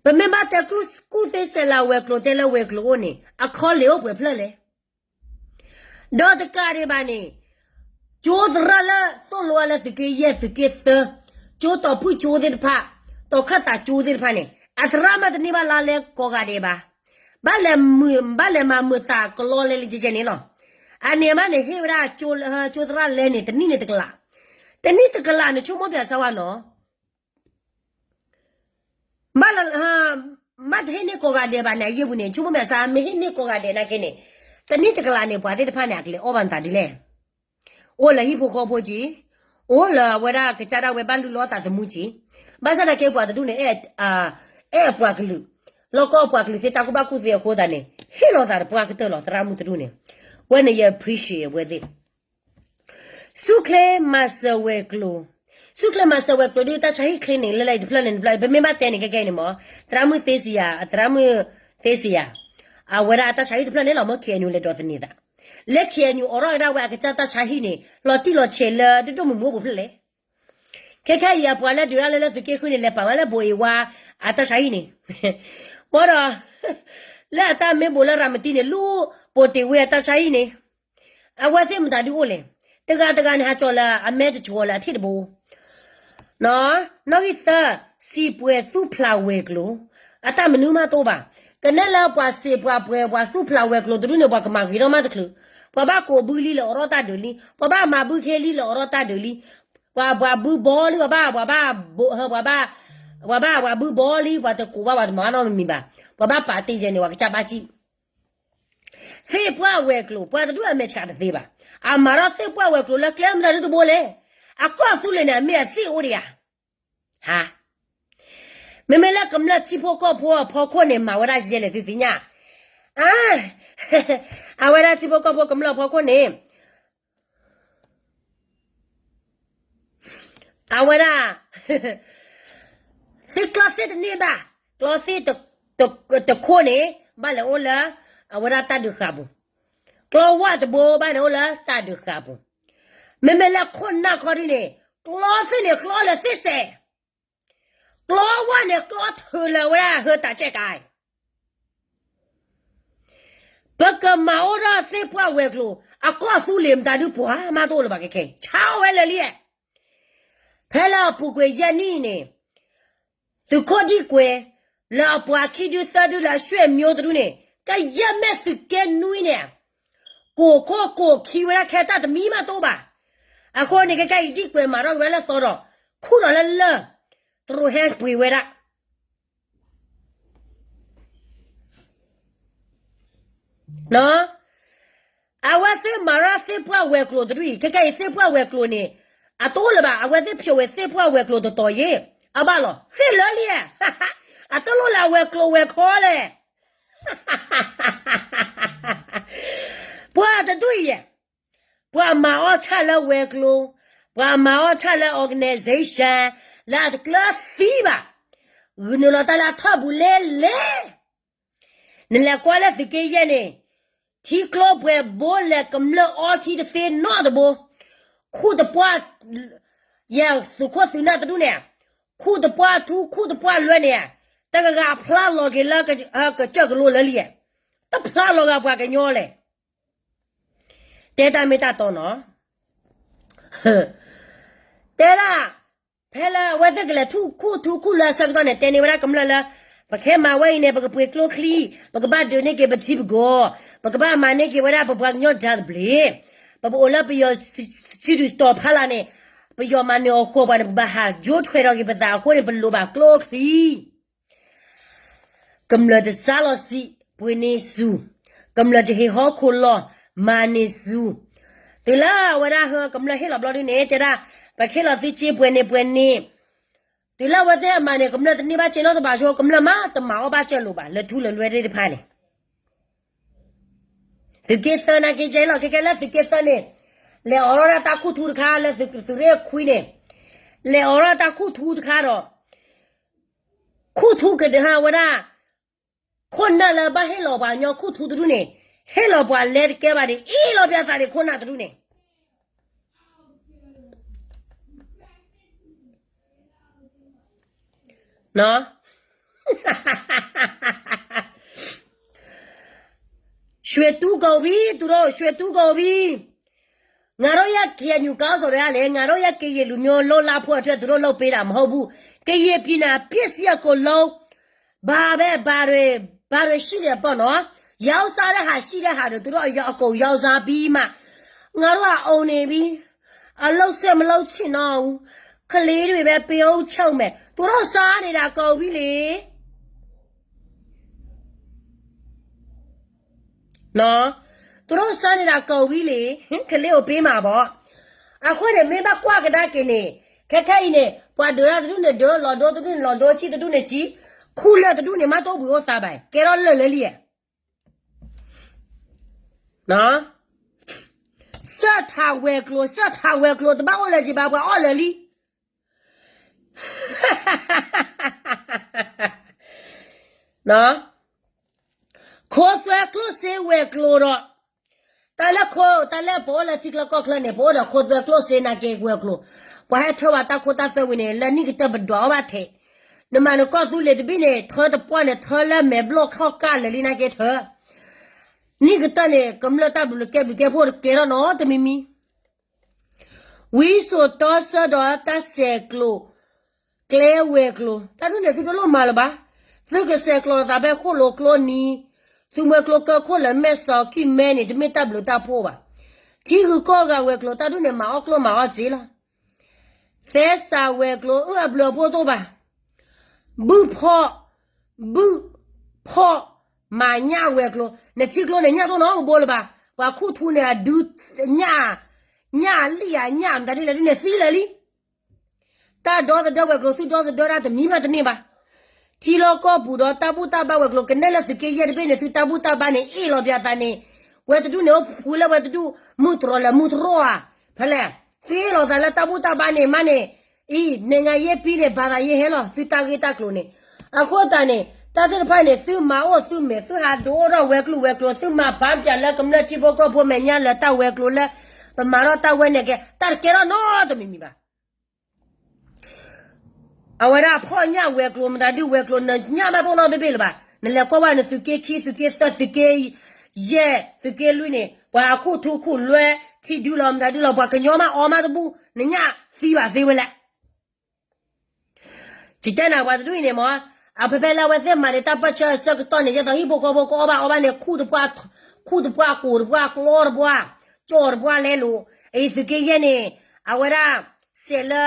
ပမ့ၢ်ဘၣ်တဲ ကူၣ်သ့စဲးလၤဝဲၤကျိၤ တဲလၢဝဲၤကျိၤအိၣ်န့ၣ် အခီလ့ၣ်အိၣ်ပှဲၤဖျၢၣ်လဲၣ်. ဒီးတကးဒံးဘၣ်န့ၣ်, ကၠိသရၣ်လၢသိၣ်လိအါလၢသုးက့ယဲၢ်သုးက့သၢ, ကၠိတီၤဖုၣ်ကၠိသ့ၣ်တဖၣ်, တီၤခၢၣ်သးကၠိသ့ၣ်တဖၣ်န့ၣ် အသရၣ်မးတန့ၢ်ဘၣ်လါလဲကိးဂၤဒဲးဘၣ်. ဘၣ်လဲၤမၤမုာ်သးကလီလဲလံကဲကဲန့ၣ်လီၤ. အန့ၣ်မးန့ၣ် ဟ့ၣ်ဝဲဒၣ်ကၠိသရၣ်လဲန့ၣ် တနံၣ်န့ၣ်တကလး, တနံၣ်တကလးန့ၣ် ဆိကမိၣ်ပၠးစၢ်ဝဲနီၤ ဘၣ်လၢ, ဘၣ်တဟ့ၣ်န့ၢ်ကိးဂၤဒဲးဘၣ်န့ၣ် အယ့ၢ်ပူၤန့ၣ် ဆိကမိၣ်ပၠးစၢ် မ့ၢ်ဟ့ၣ်န့ၢ်ကိးဂၤဒဲးနာ်က့န့ၣ်, တနံၣ်တကလးန့ၣ် ပှၤသ့ၣ်တဖၣ်န့ၣ် အကလဲၤအီၣ်ဘၣ်နသးဒ်လဲၣ်. အိၣ်လၢဟံၣ်ဖိဃီဖိက့ၤ, အိၣ်လၢအဝဲဒၣ်ကစၢ်ဒၣ်ဝဲဘၣ်လုၢ်လီၤသးသမူက့ၤ, ဘၣ်ဆၣ်နာ်က့ပှၤတဒူၣ်န့ၣ်, အဲၣ်အပှၤကလုာ်, လီၢ်ကီၢ်ပှၤကလုာ်သ့ၣ်တၢ်ကူၣ်ဘၣ်ကူၣ်သ့အဃိသတးန့ၣ် ဟ့ၣ်လီၤသးတပှၢ်ကတၢၢ်လီၤ သရၣ်မုၣ်တဒူၣ်န့ၣ်, ဝဲန့ၣ်ယ appreciate အဝဲသ့ၣ် ဆူၣ်ချ့မၤစၢၤဝဲၤကျိၤ, ဆူၣ်ချ့မၤစၢၤဝဲၤကျိၤဒ်တၢ်ဆါဟံၣ်ချ့န့ၣ် လၢလၢအံၤတဖျၢၣ်န့ၣ်တဖျၢၣ် ပမ့ၢ်ဘၣ်တဲန့ၣ် ကဲကဲအံၤန့ၣ်မး, သရၣ်မုၣ်သ့စံယၤ, သရၣ်မုၣ်သ့စံယၤ, အဝဲဒၣ်အတၢ်ဆါဟံၣ်တဖျၢၣ်န့ၣ်လီၤ မ့ၢ် ခ့ၣ်အဲၣ်ယူၣ် လဲၤဒိးသန့ၤသး, လၢ ခ့ၣ်အဲၣ်ယူၣ် အိးထီၣ်ကဒါဝဲအကစၢ်တၢ်ဆါဟံၣ်န့ၣ် လီၤတံၢ်လီၤဆဲးလၢဒိၣ်ဒိၣ်မုၢ်မုၢ်အိၣ်ပူၤဖျၢၣ်လဲၣ်. ခဲခဲအံၤအပှၤလၢဒုးဒၣ်လဲာ်လၢသုးက့ဃုန့ၣ် လဲၤပာ်ဝဲလၢ ဘိးအ့ဝါ အတၢ်ဆါဟံၣ်န့ၣ်, ဘၣ်ဒီး လၢအတၢ်မ့ၢ်ဘိးလၢရၤမတံန့ၣ် လူၢ်ပိာ်တ့ၢ်ဝ့အတၢ်ဆါဟံၣ်န့ၣ်, အဝဲသ့ၣ်မတၤဒုအိၣ်လဲၣ်. တဂၤတဂၤန့ၣ် ဟးကၠီၤလၢအမဲတကီၤလၢအထံၣ်တဘိ နီၣ်ဂံၢ်သၢ, စံးပှဲၤသူၣ်ဖျးဝဲၤကျိၤ, အတၢ်မနုၤမးတအိၣ်ဘၣ်. ကနဲလၢပှၤစံးပှၤပှဲၤ ပှၤသူၣ်ဖျးဝဲၤကျိၤတဒူၣ်န့ၣ် ပှၤကမၤဂ့ၤထီၣ်မးတချုး, ပှၤဘၣ်ကိးဘုလံလၢအိးထီၣ်တၢ်ဒုးလံ, ပှၤဘၣ်မၤဘုခ့လံလၢအိးထီၣ်တၢ်ဒုးလံ, ပှၤဘှၤဘုဘီလံ ပှၤဘၣ်, ပှၤဘၣ်, ပှၤဘၣ်ပှၤဘုဘီလံ ပှၤတကိးဘၣ် ပှၤတမၤနီတမံၤဘၣ်, ပှၤဘၣ်ပာ်တ့ၢ်ယဲန့ၣ် ပှၤကစၢ်ဘၣ်စံၣ် သ့ၣ်ပှၢ်ဝဲၤကျိၤ ပှၤတဒူၣ်အမဲာ်ဆှးတသ့ဘၣ်. အမၤထီၣ်သ့ၣ်ပှၢ်ဝဲၤကျိၤလၢကျဲမတၤဒုတဘိလဲၣ်. အကီၢ်သူလ့ၤန့ၣ် အမ့ၢ်အသ့ၣ်အိၣ်ဒံးဧါ. ဟါ, မ့မ့ၢ်လၢကမျၢၢ်ထံဖိကီၢ်ဖိအဖီခိၣ်န့ၣ် မၤဝဲဒၣ်ယဲလဲၣ်သုသ့ၣ်ညါ. အါ, အဝဲဒၣ်ထံဖိကီၢ်ဖိကမျၢၢ်အဖီခိၣ်န့ၣ် အဝဲဒၣ် သ့ၣ်ကျီသ့ၣ်တန့ၢ်ဘၣ်, ကျီသ့ၣ်တခိၣ်န့ၣ် ဘၣ်လဲၤအိၣ်လၢ အဝဲဒၣ်တၢ်ဒုးဃာ်ပူၤ, ကျီဝၣ်တဘိဘၣ်လဲၤအိၣ်လၢတၢ်ဒုးဃာ်ပူၤ, မ့မ့ၢ်လၢခိၣ်နၢ်ခီဒ်န့ၣ် ကျီသ့ၣ်န့ၣ် ကျီလၢသ့ၣ်စဲး, ကျီဝၣ်န့ၣ် ကျီထုးလၢဝဲဒၣ်ဟၢတၢ်ကဲကါ ပကမၤအိၣ်ထီၣ်သ့ၣ်ပှၢ်ဝဲၤကျိၤ အကီၢ်သူလ့ၤမတၤဒုပှၤမးတအိၣ်လၢၤဘၣ်ခဲခဲ ဆါဝဲလၢာ်လံ. ဖဲလၢအပူၤကွံာ်ယဲၢ်နံၣ်န့ၣ် သုးခိၣ်ဒံၣ်ကွဲ လၢအပှၤခံဒုသၢဒုလၢအရွှဲၣ်မျိတဒုန့ၣ် ကယဲၢ်မ့ၢ်သုးက့နွံန့ၣ် ကိးခိၣ်ကိးခံဝဲဒၣ်ခဲတၢ်တမံၤမးတအိၣ်ဘၣ်. အဃိန့ၣ် ခဲခါအံၤဒ်ကွဲးမၤထီၣ်က့ၤဝဲဒၣ်လၢသီဒီး ခူၣ်ဒီးလၢလၢၢ် တရူးဟဲပှ့ၤဝဲဒၣ် အဝဲသ့ၣ်မၤထီၣ်သ့ၣ်ပှၢ်ဝဲၤကျိၤတဒူၣ်အံၤ ခဲခါအံၤသ့ၣ်ပှၢ်ဝဲၤကျိၤန့ၣ် အတအိၣ်လၢၤဘၣ် အဝဲသ့ၣ်ဖျိးဝဲသ့ၣ်ပှၢ်ဝဲၤကျိၤတတီၤယ့ၣ် အဘၣ်လီၤ သ့ၣ်လၢလံဧါ အတလိၣ်လၢအဝဲၤကျိၤဝဲၤခီလဲၣ် ပှၤတဒူၣ်အံၤ ပှၤမၤအီၣ်ဆၣ်လၢဝဲၤကျိၤ, ပှၤမၤအီၣ်ဆၣ်လၢ organization လၢအတကျၢၤသံဘၣ်, ဂုာ်နုာ်လီၤတၢ်လၢအထီၣ်ပူၤလဲၣ်လဲၣ်. နလဲၤကွၢ်လၢသုးက့ယဲၢ်န့ၣ်, ထံကျိပှဲၤဘိလဲၤကမျၢၢ်အီထံတသ့နီတဘိ, ခူၣ်တပှၢ်, ယဲသုးခိၣ်သုးနၢ်တဒူၣ်န့ၣ်, ခူၣ်တပှၢ်ထူ ခူၣ်တပှၢ်လွဲန့ၣ်, တကဂၤဖျါလီၤက့ၤလၢကစၢၢ်ကလိလၢလံ, တဖျါလီၤဂၤပှၤကညီလဲၣ်. တဲတၢ်မ့ၢ်တၢ်တီနီၤ, တဲဒၣ်, ဖဲလၢအဝဲသ့ၣ်ကလဲၤထူၣ်ခူၣ်ထူခူၣ်လွဲအဆၢကတီၢ်န့ၣ် တဲန့ၢ်ဝဲဒၣ်ကမျၢၢ်လၢ, ပကဟဲမၤဝဲအံၤန့ၣ် ပကပှ့ၤကျိချံ, ပကဘၣ်ဒုးန့ၢ်က့ၤပထံပကီၢ်, ပကဘၣ်မၤန့ၢ်က့ၤဝဲဒၣ်ပပှၤကညီတၢ်သဘျ့, ပပအိၣ်လၢပယီၤစုဒုၣ်စီၤဖါလၢ်န့ၣ်, ပယီၤမၤနၢၤအီၤဃိပှၤန့ၣ် ပကဘၣ်ဟးယိထွဲးထီၣ်က့ၤပသးအဃိန့ၣ် ပလိၣ်ဘၣ်ကျိချံ ကမျၢၢ်တစါလီၤစံး ပှ့ၤန့ၢ်ဆူၣ်, ကမျၢၢ်တဟ့ၣ်ဟီၣ်ခိၣ်လီၤ မၤန့ၢ်ဆူၣ်, တုၤလၢအဝဲဒၣ်ဟၢကမျၢၢ်ဟ့ၣ်လီၤဘျီဒုန့ၣ် တဲဒၣ်, ပကဟ့ၣ်လီၤသုစ့ပှဲၤန့ၢ်ပှဲၤန့ၢ်, တုၤလၢအဝဲသ့ၣ်အမၤန့ၣ် ကမျၢၢ်တန့ၢ်ဘၣ်စ့နီတဘ့ၣ်ဆိ ကမျၢၢ်မးတမၤအီၣ်ဘၣ်စၢၤလိာ်ဘၣ် လၢထူလၢလွဲသ့ၣ်တဖၣ်န့ၣ် သုးက့သၢနာ်က့ကဲလီၤ ခဲကဲလၢသုးက့သၢန့ၣ်, လဲၤအိးထီၣ်ဒၣ်တၢ်ခူၣ်ထူတခါလၢသုးရ့ၣ်ခွံန့ၣ်, လဲၤအိးထီၣ်တၢ်ခူၣ်ထူတခါဒီး, ခူၣ်ထူကဒုးဟးဝဲဒၣ်, ခိၣ်နၢ်လၢဘၣ်ဟ့ၣ်လီၤပှၤကညီခူၣ်ထူတဒူၣ်န့ၣ်, ဟ့ၣ်လီၤပှၤလဲၤတကဲဘၣ်န့ၣ် အ့ၣ်လီၤပှၤသးန့ၣ်ခိၣ်နၢ်တဒူၣ်န့ၣ် ရွှေတူးကုန်ပြီ, သူတို့ ရွှေတူးကုန်ပြီ. ငါတို့ရဲ့ KNU ခေါင်းဆောင်တွေကလည်း ငါတို့ရဲ့ ကရင်လူမျိုး လုပ်လာဖို့အတွက် သူတို့လုပ်ပေးတာ မဟုတ်ဘူး. ကရင်ပြည်နယ် ပစ္စည်းအကုန်လုံး ဘာပဲ ဘာတွေ ဘာတွေရှိတယ်ပေါ့နော်. ရောင်းစားတဲ့ဟာ ရှိတဲ့ဟာတွေ သူတို့အကုန်ရောင်းစားပြီးမှ ငါတို့က အိုနေပြီ. အလုပ်ဆက်မလုပ်ချင်တော့ဘူး. ကလေးတွေပဲ ပေးအုပ်ချုပ်မယ်. သူတို့စားနေတာ ကုန်ပြီလေ. သူတို့စားနေတာ ကုန်ပြီလေ. ကလေးကို ပေးမှာပေါ့. အဃိန့ၣ် မ့ၢ်ဘၣ်ကွၢ်ကဒါက့ၤန့ၣ်, ခဲခဲအံၤန့ၣ် ပှၤဒုးတၢ်တဒူၣ်န့ၣ်ဒုး, လီၤဒိတဒူၣ်န့ၣ် လီၤဒိ, ဆံၣ်တဒူၣ်န့ၣ်ဆံၣ်, ခူၣ်လၢၢ်တဒူၣ်န့ၣ် မ့ၢ်တအိၣ်ဘှံးအိၣ်သါဘၣ်, ကဲထီၣ်လၢာ်လၢလံဧါ. စၢၣ်ထးဝဲၤကျိၤ, စၢၣ်ထးဝဲၤကျိၤ တဘၣ်အိၣ်လၢၤက့ၤဘၣ်, ပှၤအီၣ်လၢာ်လံ. ခိသွဲကျိၣ်စ့ဝဲၤကျိၤဒီး, တၢ်လၢခိ, တၢ်လၢပအိၣ်လၢထံချၢကီၢ်ချၢန့ၣ် ပအိၣ်ဒီးခိသွဲကျိၣ်စ့နာ်က့ဝဲၤကျိၤ, ပှၤဟဲထၢဝဲတၢ်ခိတၢ်သွဲဝံၤန့ၣ် လၢနံၣ်ကတၢၢ်ပဒွးအီၣ်ဘၣ်ထဲး, နမၤနကီၢ်သူလ့ၤတဘ့ၣ်န့ၣ် ထၢတပှၢ်န့ၣ် ထၢလၢမဲာ်ဘျီၣ်ခီၣ်ကၢ်လၢာ်လံနာ်က့ထၢ နံၣ်ကတၢၢ်န့ၣ် ကမျၢၢ်တၢ်ဘျုးလၢကဲဘျုးကဲဖှိၣ်တကဲထီၣ်နီတမံၤမံၤ. ဝံစိာ်တီဆၢဒီးတၢ်ဆဲးကျိး, ကျဲဝဲၤကျိၤ တၢ်ဒ်န့ၣ် သုတလိၣ်မၤလၢၤဘၣ်. သုကဆဲးကျိးသးဖဲဃိၣ်လိၤကျိနံၤ, သုမှဲကျိကၢခိၣ်လၢမဲာ်စီၤကံၢ်မဲန့ၣ် တမ့ၢ်တၢ်ဘျုးတၢ်ဖှိၣ်ဘၣ်. ထံဂုၤကီၢ်ဂၤဝဲၤကျိၤ တၢ်ဒ်န့ၣ် မၤအီၣ်ကျိၣ်မၤအီၣ်စ့လီၤ. သဲစးဝဲၤကျိၤ အၢၣ်အဘျုးအဖှိၣ်တအိၣ်ဘၣ်. ဘုၣ်ဖီၣ်, ဘုၣ်ဖီၣ်မၤညၣ်ဝဲၤကျိၤ, နထံကျိန့ၣ် ညၣ်တအိၣ်နီတဘိလၢၤဘၣ်. ပှၤခူၣ်ထူန့ၣ် အဒုညၣ်, ညၣ်လံၣ်အညၣ် မတၤဒ်လဲၣ်ဒ်န့ၣ် သံလၢာ်လံ. တၢ်ဒီသဒၢဝဲၤကျိၤ သုဒီသဒၢတၢ်တမံၤမးတန့ၢ်ဘၣ်. ထံလီၢ်ကီၢ်ပူၤဒီးတၢ်ဘူၣ်တၢ်ဘါဝဲၤကျိၤ ကနဲၣ်လၢသုးက့ယဲၢ်တဘ့ၣ်န့ၣ် သုတၢ်ဘူၣ်တၢ်ဘါန့ၣ် အ့ၣ်လိာ်ပှၤသးန့ၣ်, ဝဲတဒူၣ်န့ၣ် အိၣ်ဖှူလၢဝဲတဒူၣ် မုၢ်တြီၤလၢမုၢ်တြီၤဧါ, ဖဲလဲၣ်, သုအ့ၣ်လိာ်သးလၢတၢ်ဘူၣ်တၢ်ဘါန့ၣ် မးန့ၣ်, အံၤ နိုင်ငံရေးပြီးန့ၣ် ဘာသာရေးဟဲလီၤ သုတၢ်ဂ့ၢ်တၢ်ကျိၤန့ၣ်. အဃိသတးန့ၣ် တၢ်သ့ၣ်တဖၣ်န့ၣ် သုမၤအိၣ်သုမဲာ် သုဟးဒိၣ်ထီၣ်ဝဲၤကျိၤဝဲၤကျိၤ သုမၤဘၣ်ပၠးလၢကမျၢၢ်ထံဖိကီၢ်ဖိမဲာ်ညါလၢတၢ်ဝဲၤကျိၤလၢ ပမၤထီၣ်တၢ်ဝဲန့ၣ်ကဲ တၢ်တကဲထီၣ်နီတမံၤမံၤဘၣ်. အဝဲဒၣ်ဖီၣ်ညၣ်ဝဲၤကျိၤ မတၤဒုးဝဲၤကျိၤ နညၣ်မးတအိၣ်နီတဘ့ၣ်လၢၤဘၣ်. နလဲၤကွၢ်ဝဲနသုးက့ခံ သုးက့သၢ သုးက့ယဲၢ် သုးက့လွံၢ်န့ၣ် ပှၤခူၣ်ထူခူၣ်လွဲ ထံဒုလီၤ မတၤဒုလီၤ ပှၤကညီမးအီမးတဘူၣ် နညၣ်သံဘၣ်သ့ဝဲလဲၣ်. ယတဲနၤပှၤတဒူၣ်အံၤန့ၣ်မး, အဖဲဖဲလၢအဝဲသ့ၣ်မၤန့ၣ် တၢ်ပၢၢ်ဆၢအဆၢကတီၢ်န့ၣ် ယဲသိးဟံၣ်ဖိဃီဖိကအီၣ်ဘၣ်အီဘၣ်န့ၣ် ခူၣ်တပှၢ်, ခူၣ်တပှၢ် ကိးတပှၢ် ကျီတပှၢ်, ကၠီတပှၢ်လဲလိာ်, အံၤသုးက့ယဲၢ်န့ၣ် အဝဲဒၣ် စဲးလၢ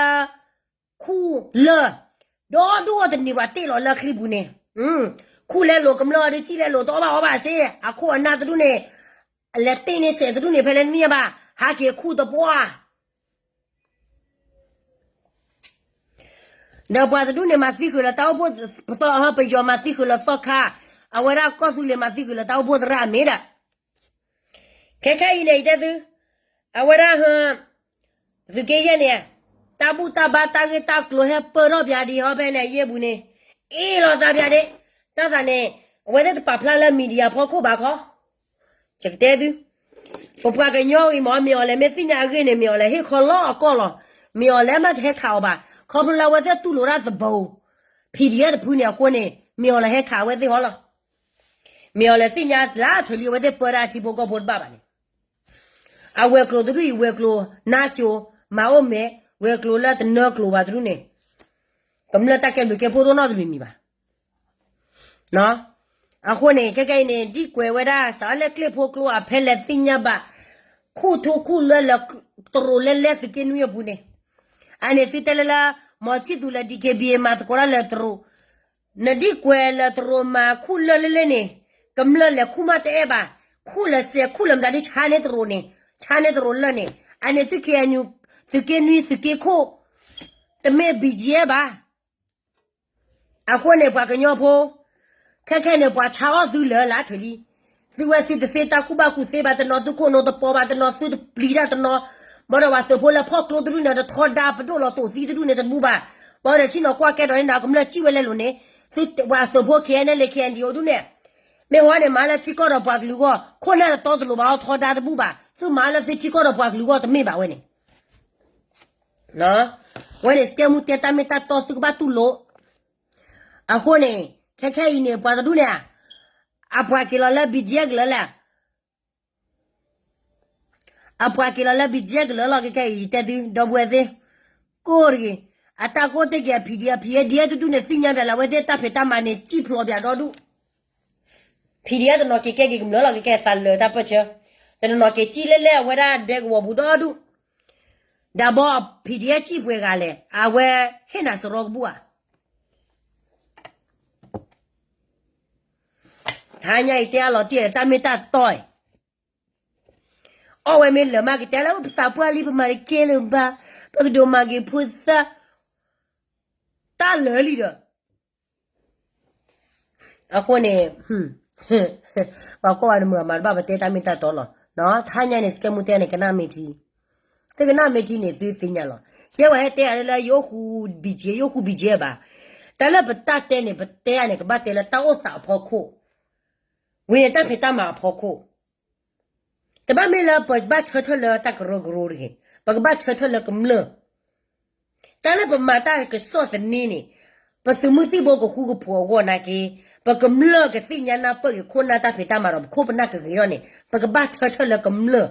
ခူၣ်လၢၢ် ဒီဒူၣ်အီၤတန့ၢ်ဘၣ်တ့ၢ်လီၤလၢချံပူၤန့ၣ်, ခူၣ်လဲလိာ်ကမျၢၢ်ဒီး စံၣ်လဲလိာ်တအီၣ်ဘၣ်အီဘၣ်စ့, အခိၣ်အနၢ်တဒူၣ်န့ၣ်, လဲၤတ့ၢ်န့ၢ်စဲးတဒူၣ်န့ၣ် ဖဲလဲၣ်သ့ၣ်ညါဘၣ်, ဟးက့ၤခူၣ်တပှၢ် ဒီးပှၤတဒူၣ်န့ၣ် မၤသံဃုာ်လၢတၢ်အိၣ်ဖှိၣ်, ပသီဟၢပယီၤမၤသံဃုာ်လၢသီခါ, အဝဲဒၣ်ကီၢ်သူလ့ၤမၤသံဃုာ်လၢတၢ်အိၣ်ဖှိၣ်သရၣ်အမ့ၢ်ဒၣ်, ခဲခဲအံၤန့ၣ် ယတဲသု, အဝဲဒၣ်ဟၢ သုးက့ယဲၢ်န့ၣ်, တၢ်ဘူၣ်တၢ်ဘါတၢ်ဂ့ၢ်တၢ်ကျိၤဟဲပၢၢ်ထီၣ်ပၠးဒံးဟီဖဲန့ၣ် ယဲၢ်ပူၤန့ၣ်, အ့ၣ်လိာ်သးပၠးဒံး, တၢ်သးန့ၣ်, အဝဲသ့ၣ်တပာ်ဖျါလၢ media ဖီခိၣ်ဘၣ်ခီ ယကတဲသု, ပပှၤကညီအံၤမ့ၢ် မ့ၢ်အီၤလဲၣ်မ့ၢ်သ့ၣ်ညါအဂ့ၢ်န့ၣ် မ့ၢ်အီၤလဲၣ်ဟ့ၣ်ခီလီအကီၢ်လီၤ, မ့ၢ်အီၤလဲၣ်မ့ၢ်တဟဲခးအီၤဘၣ်, ခီဖျိလၢအဝဲသ့ၣ်တူၢ်လိာ်ဒၣ်သဘိ, PDF တဖုန့ၣ်အဃိန့ၣ် မ့ၢ်အီၤလဲၣ်ဟဲခးအဝဲသ့ၣ်ဟီလီၤ, မ့ၢ်အီၤလဲၣ်သ့ၣ်ညါလၢအထၢၣ်လံအဝဲသ့ၣ်ပၢတၢ်ထံဖိကီၢ်ဖိတဘၣ်ဘၣ်န့ၣ် အဝဲၤကျိၤတဒူၣ်အံၤ ဝဲၤကျိၤနါစိၤ, မၤအိၣ်မဲာ်, ဝဲၤကျိၤလၢတနၢကျိၤဘၣ်တဒူၣ်န့ၣ်, ကမျၢၢ်တၢ်ကဲဘျုးကဲဖှိၣ်တအိၣ်နီတမံၤမံၤဘၣ်. အဃိန့ၣ် ခဲကဲအံၤန့ၣ် ဒ်ကွဲးဝဲဒၣ် စးအီၤလၢကျ့ၣ်ဖိကျိအဖဲလဲၣ်သ့ၣ်ညါဘၣ်, ခူၣ်ထူခူၣ်လွဲလၢ တရူးလဲလဲသုးက့နွံအပူၤန့ၣ်, အန့ၣ်သုတဲလၢလၢ မီၤဆံၣ်သူးလၢ DKBA မၤသကိးတၢ်လၢတရူး နဒ်ကွဲးလၢတရူးမၤခူၣ်လၢလဲလဲန့ၣ်, ကမျၢၢ်လဲၤခူၣ်မးတအဲၣ်ဘၣ်, ခူၣ်လၢစဲးခူၣ်လၢမတၤဒ်ဆါန့ၢ်တရူးန့ၣ်, ဆါန့ၢ်တရူးလၢန့ၣ်, အန့ၣ်သု KNU, သုးက့နွံ သုးက့ခိၣ်, တမ့ၢ် BGF ဘၣ်. အဃိန့ၣ် ပှၤကညီဖိ, ခဲခဲန့ၣ် ပှၤဆါအီၣ်သုလၢာ်လၢထၢၣ်လံ, သုဝဲသုတသ့တၢ်ကူၣ်ဘၣ်ကူၣ်သ့ဘၣ်, တနီၤသုခိၣ်နူာ်တပီၤဘၣ်, တနီၤသုတပျံၤတၢ်တနီၤ, ဘၣ်ဒီးပှၤသုးဖိလၢဖီၣ်ကျိတဒူၣ်န့ၣ် တထီဒါပဒိၣ်လီၤတိာ်သံတဒူၣ်န့ၣ်တဘူၣ်ဘၣ်, ဘၣ်ဒီးဆ့ၣ်နီၤကွၢ်ကဲထီၣ်န့ၣ် ကမျၢၢ်စံၣ်ဝဲလဲလိာ်န့ၣ်, သုပှၤသုးဖိ KNLA KNDO ဒူၣ်န့ၣ်, မ့ၢ်ဟီန့ၣ် မၤလၢထံကီၢ်ဒီးပှၤကလုာ်အဂီၢ်, ခိၣ်နၢ်တတီတလိၤဘၣ်အီၤထီဒါတဘူၣ်ဘၣ်, သုမၤလၢသုထံကီၢ်ဒီးပှၤကလုာ်အဂီၢ်တမ့ၢ်ဘၣ်ဝဲန့ၣ် ဝဲန့ၣ် စကဲမူတဲတၢ်မ့ၢ်တၢ်တီသုကဘၣ်တူၢ်လိာ်, အဃိန့ၣ်, ခဲခဲအံၤန့ၣ် ပှၤတဒူၣ်န့ၣ်, အပှၤက့ၤလီၤလၢ BGF ကလၢာ်လဲၣ်, အပှၤက့ၤလီၤလၢ BGF ကလၢာ်လီၤ ခဲခဲအံၤ ယတဲသု ဒီပုၢ်ဝဲၢ်သ့ၣ်, ကိၢ်တဂ့ၤ, အတၢ်ကိၢ်တ့ၢ်က့ၤ PDF, PDF တဒူၣ်န့ၣ် သ့ၣ်ညါပၠးလၢအဝဲသ့ၣ်တၢ်ဖံးတၢ်မၤန့ၣ် စံၣ်ဖျိးပၠးဒီဒူၣ် PDF တနီၤက့ၤကဲက့ၤကမျၢၢ်လီၤ ကဲကဲသးလၢာ်တၢ်ပၢၢ်ဆၢ, တနီၤနီၤက့ၤစံၣ်လဲလဲအဝဲဒၣ်ဒဲကဝီၤပူၤဒီဒူၣ်, ဒ်ဘီ PDF စံၣ်ပှဲၤဂၤလဲၣ် အဝဲဟ့ၣ်နၤစရီကဘူၣ်ဧါ, တဟါညါအံၤတဲအလီၤတံၢ်တၢ်မ့ၢ်တၢ်တီအံၤ, အီၣ်ဝဲမ့ၢ်လၢာ်မးကတဲလၢပသးပှၢ်လံ ပမၤတကဲလၢၤဘၣ်, ပကဒိးမၤက့ၤဖိသၣ်, တၢ်လၢာ်လံဒီး အဃိန့ၣ်, ပှၤကွၢ်ဝဲတမုာ်အမၤတဘၣ် ပတဲတၢ်မ့ၢ်တၢ်တီလီၤ, တဟါညါန့ၣ် စကဲမူတဲန့ၣ် ကနၣ်မ့ၢ်ထံ, သုကနၣ်မ့ၢ်ထံန့ၣ် သုသ့ၣ်ညါလီၤ, ယဲဝဲဟဲတဲယၤလၢယအိၣ်ဃူ BGF ယအိၣ်ဃူ BGF ဘၣ်, တၢ်လၢပတၢ်တဲန့ၣ် ပတဲယၤန့ၣ် ကဘၣ်တဲလၢတၢ်အိၣ်သးအဖီခိၣ်, ဝံၤန့ၣ်တၢ်ဖံးတၢ်မၤအဖီခိၣ် တဘၣ်မ့ၢ်လၢပဘၣ်ဆၢထၢၣ်လၢတၢ်ကရၢကရိတဂ့ၤ, ပကဘၣ်ဆၢထၢၣ်လၢကမျၢၢ်, တၢ်လၢပမၤတၢ်ကစီၣ်သန့န့ၣ်, ပသုးမုၢ်သံၣ်ဘိကဃူကဖိးအဂီၢ်နာ်က့, ပကမျၢၢ်ကသ့ၣ်ညါနၢ်ပၢၢ်က့ၤခိၣ်နၢ်တၢ်ဖံးတၢ်မၤဒီး ပခိၣ်ပနၢ်ကဂ့ၤထီၣ်န့ၣ် ပကဘၣ်ဆၢထၢၣ်လၢကမျၢၢ်,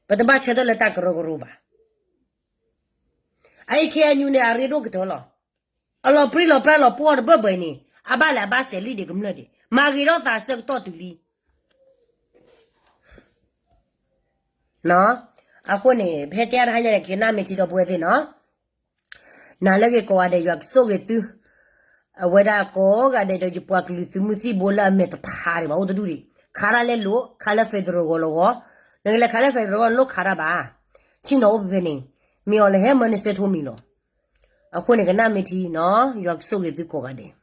ပတဘၣ်ဆၢထၢၣ်လၢတၢ်ကရၢကရိဘၣ်. အအံၤ KNU န့ၣ် အရ့ဒိၣ်ကတၢၢ်လီၤ. အလီၤပြံလီၤပြါလီၤပှီၢ်တဘၢၣ်ဘၢၣ်န့ၣ် အဘၣ်လဲၤအဘၣ်စဲးလံဒံးကမျၢၢ်ဒံး မၤဂ့ၤထီၣ်သးဆၢကတီၢ်တုၤလံ. အဃိန့ၣ် ဖဲတဲအါတဟါညါန့ၣ် ကနၣ်မ့ၢ်ထံဒီပုၢ်ဝဲၢ်သ့ၣ်နီၤ, နၤလၢအဂ့ၤကိးဂၤဒဲး ယွၤကဆိၣ်ဂ့ၤသု, အဝဲဒၣ်ကိးဂၤဒဲးဒီး ယပှၤကလုာ်သုးမုၢ်သံၣ်ဘိလၢအမဲာ်တဖးဒံးဘၣ်အိၣ်တဒူၣ်ဒံး, ခးတၢ်လဲလိာ်, ခးလၢ federal ဂီၤလီၤဂီၤ, နကလဲၤခးလၢ federal ဂီၤ နလိၣ်ခးတၢ်ဘၣ်, ဆ့ၣ်နီၤအိၣ်ဖဲဖဲန့ၣ်, မ့ၢ်အီၤလဲၤဟဲမၢနစဲးထိမံၤလီၤ. အဃိန့ၣ် ကနၣ်မ့ၢ်ထံနီၤ, ယွၤကဆိၣ်ဂ့ၤသုကိးဂၤဒဲး.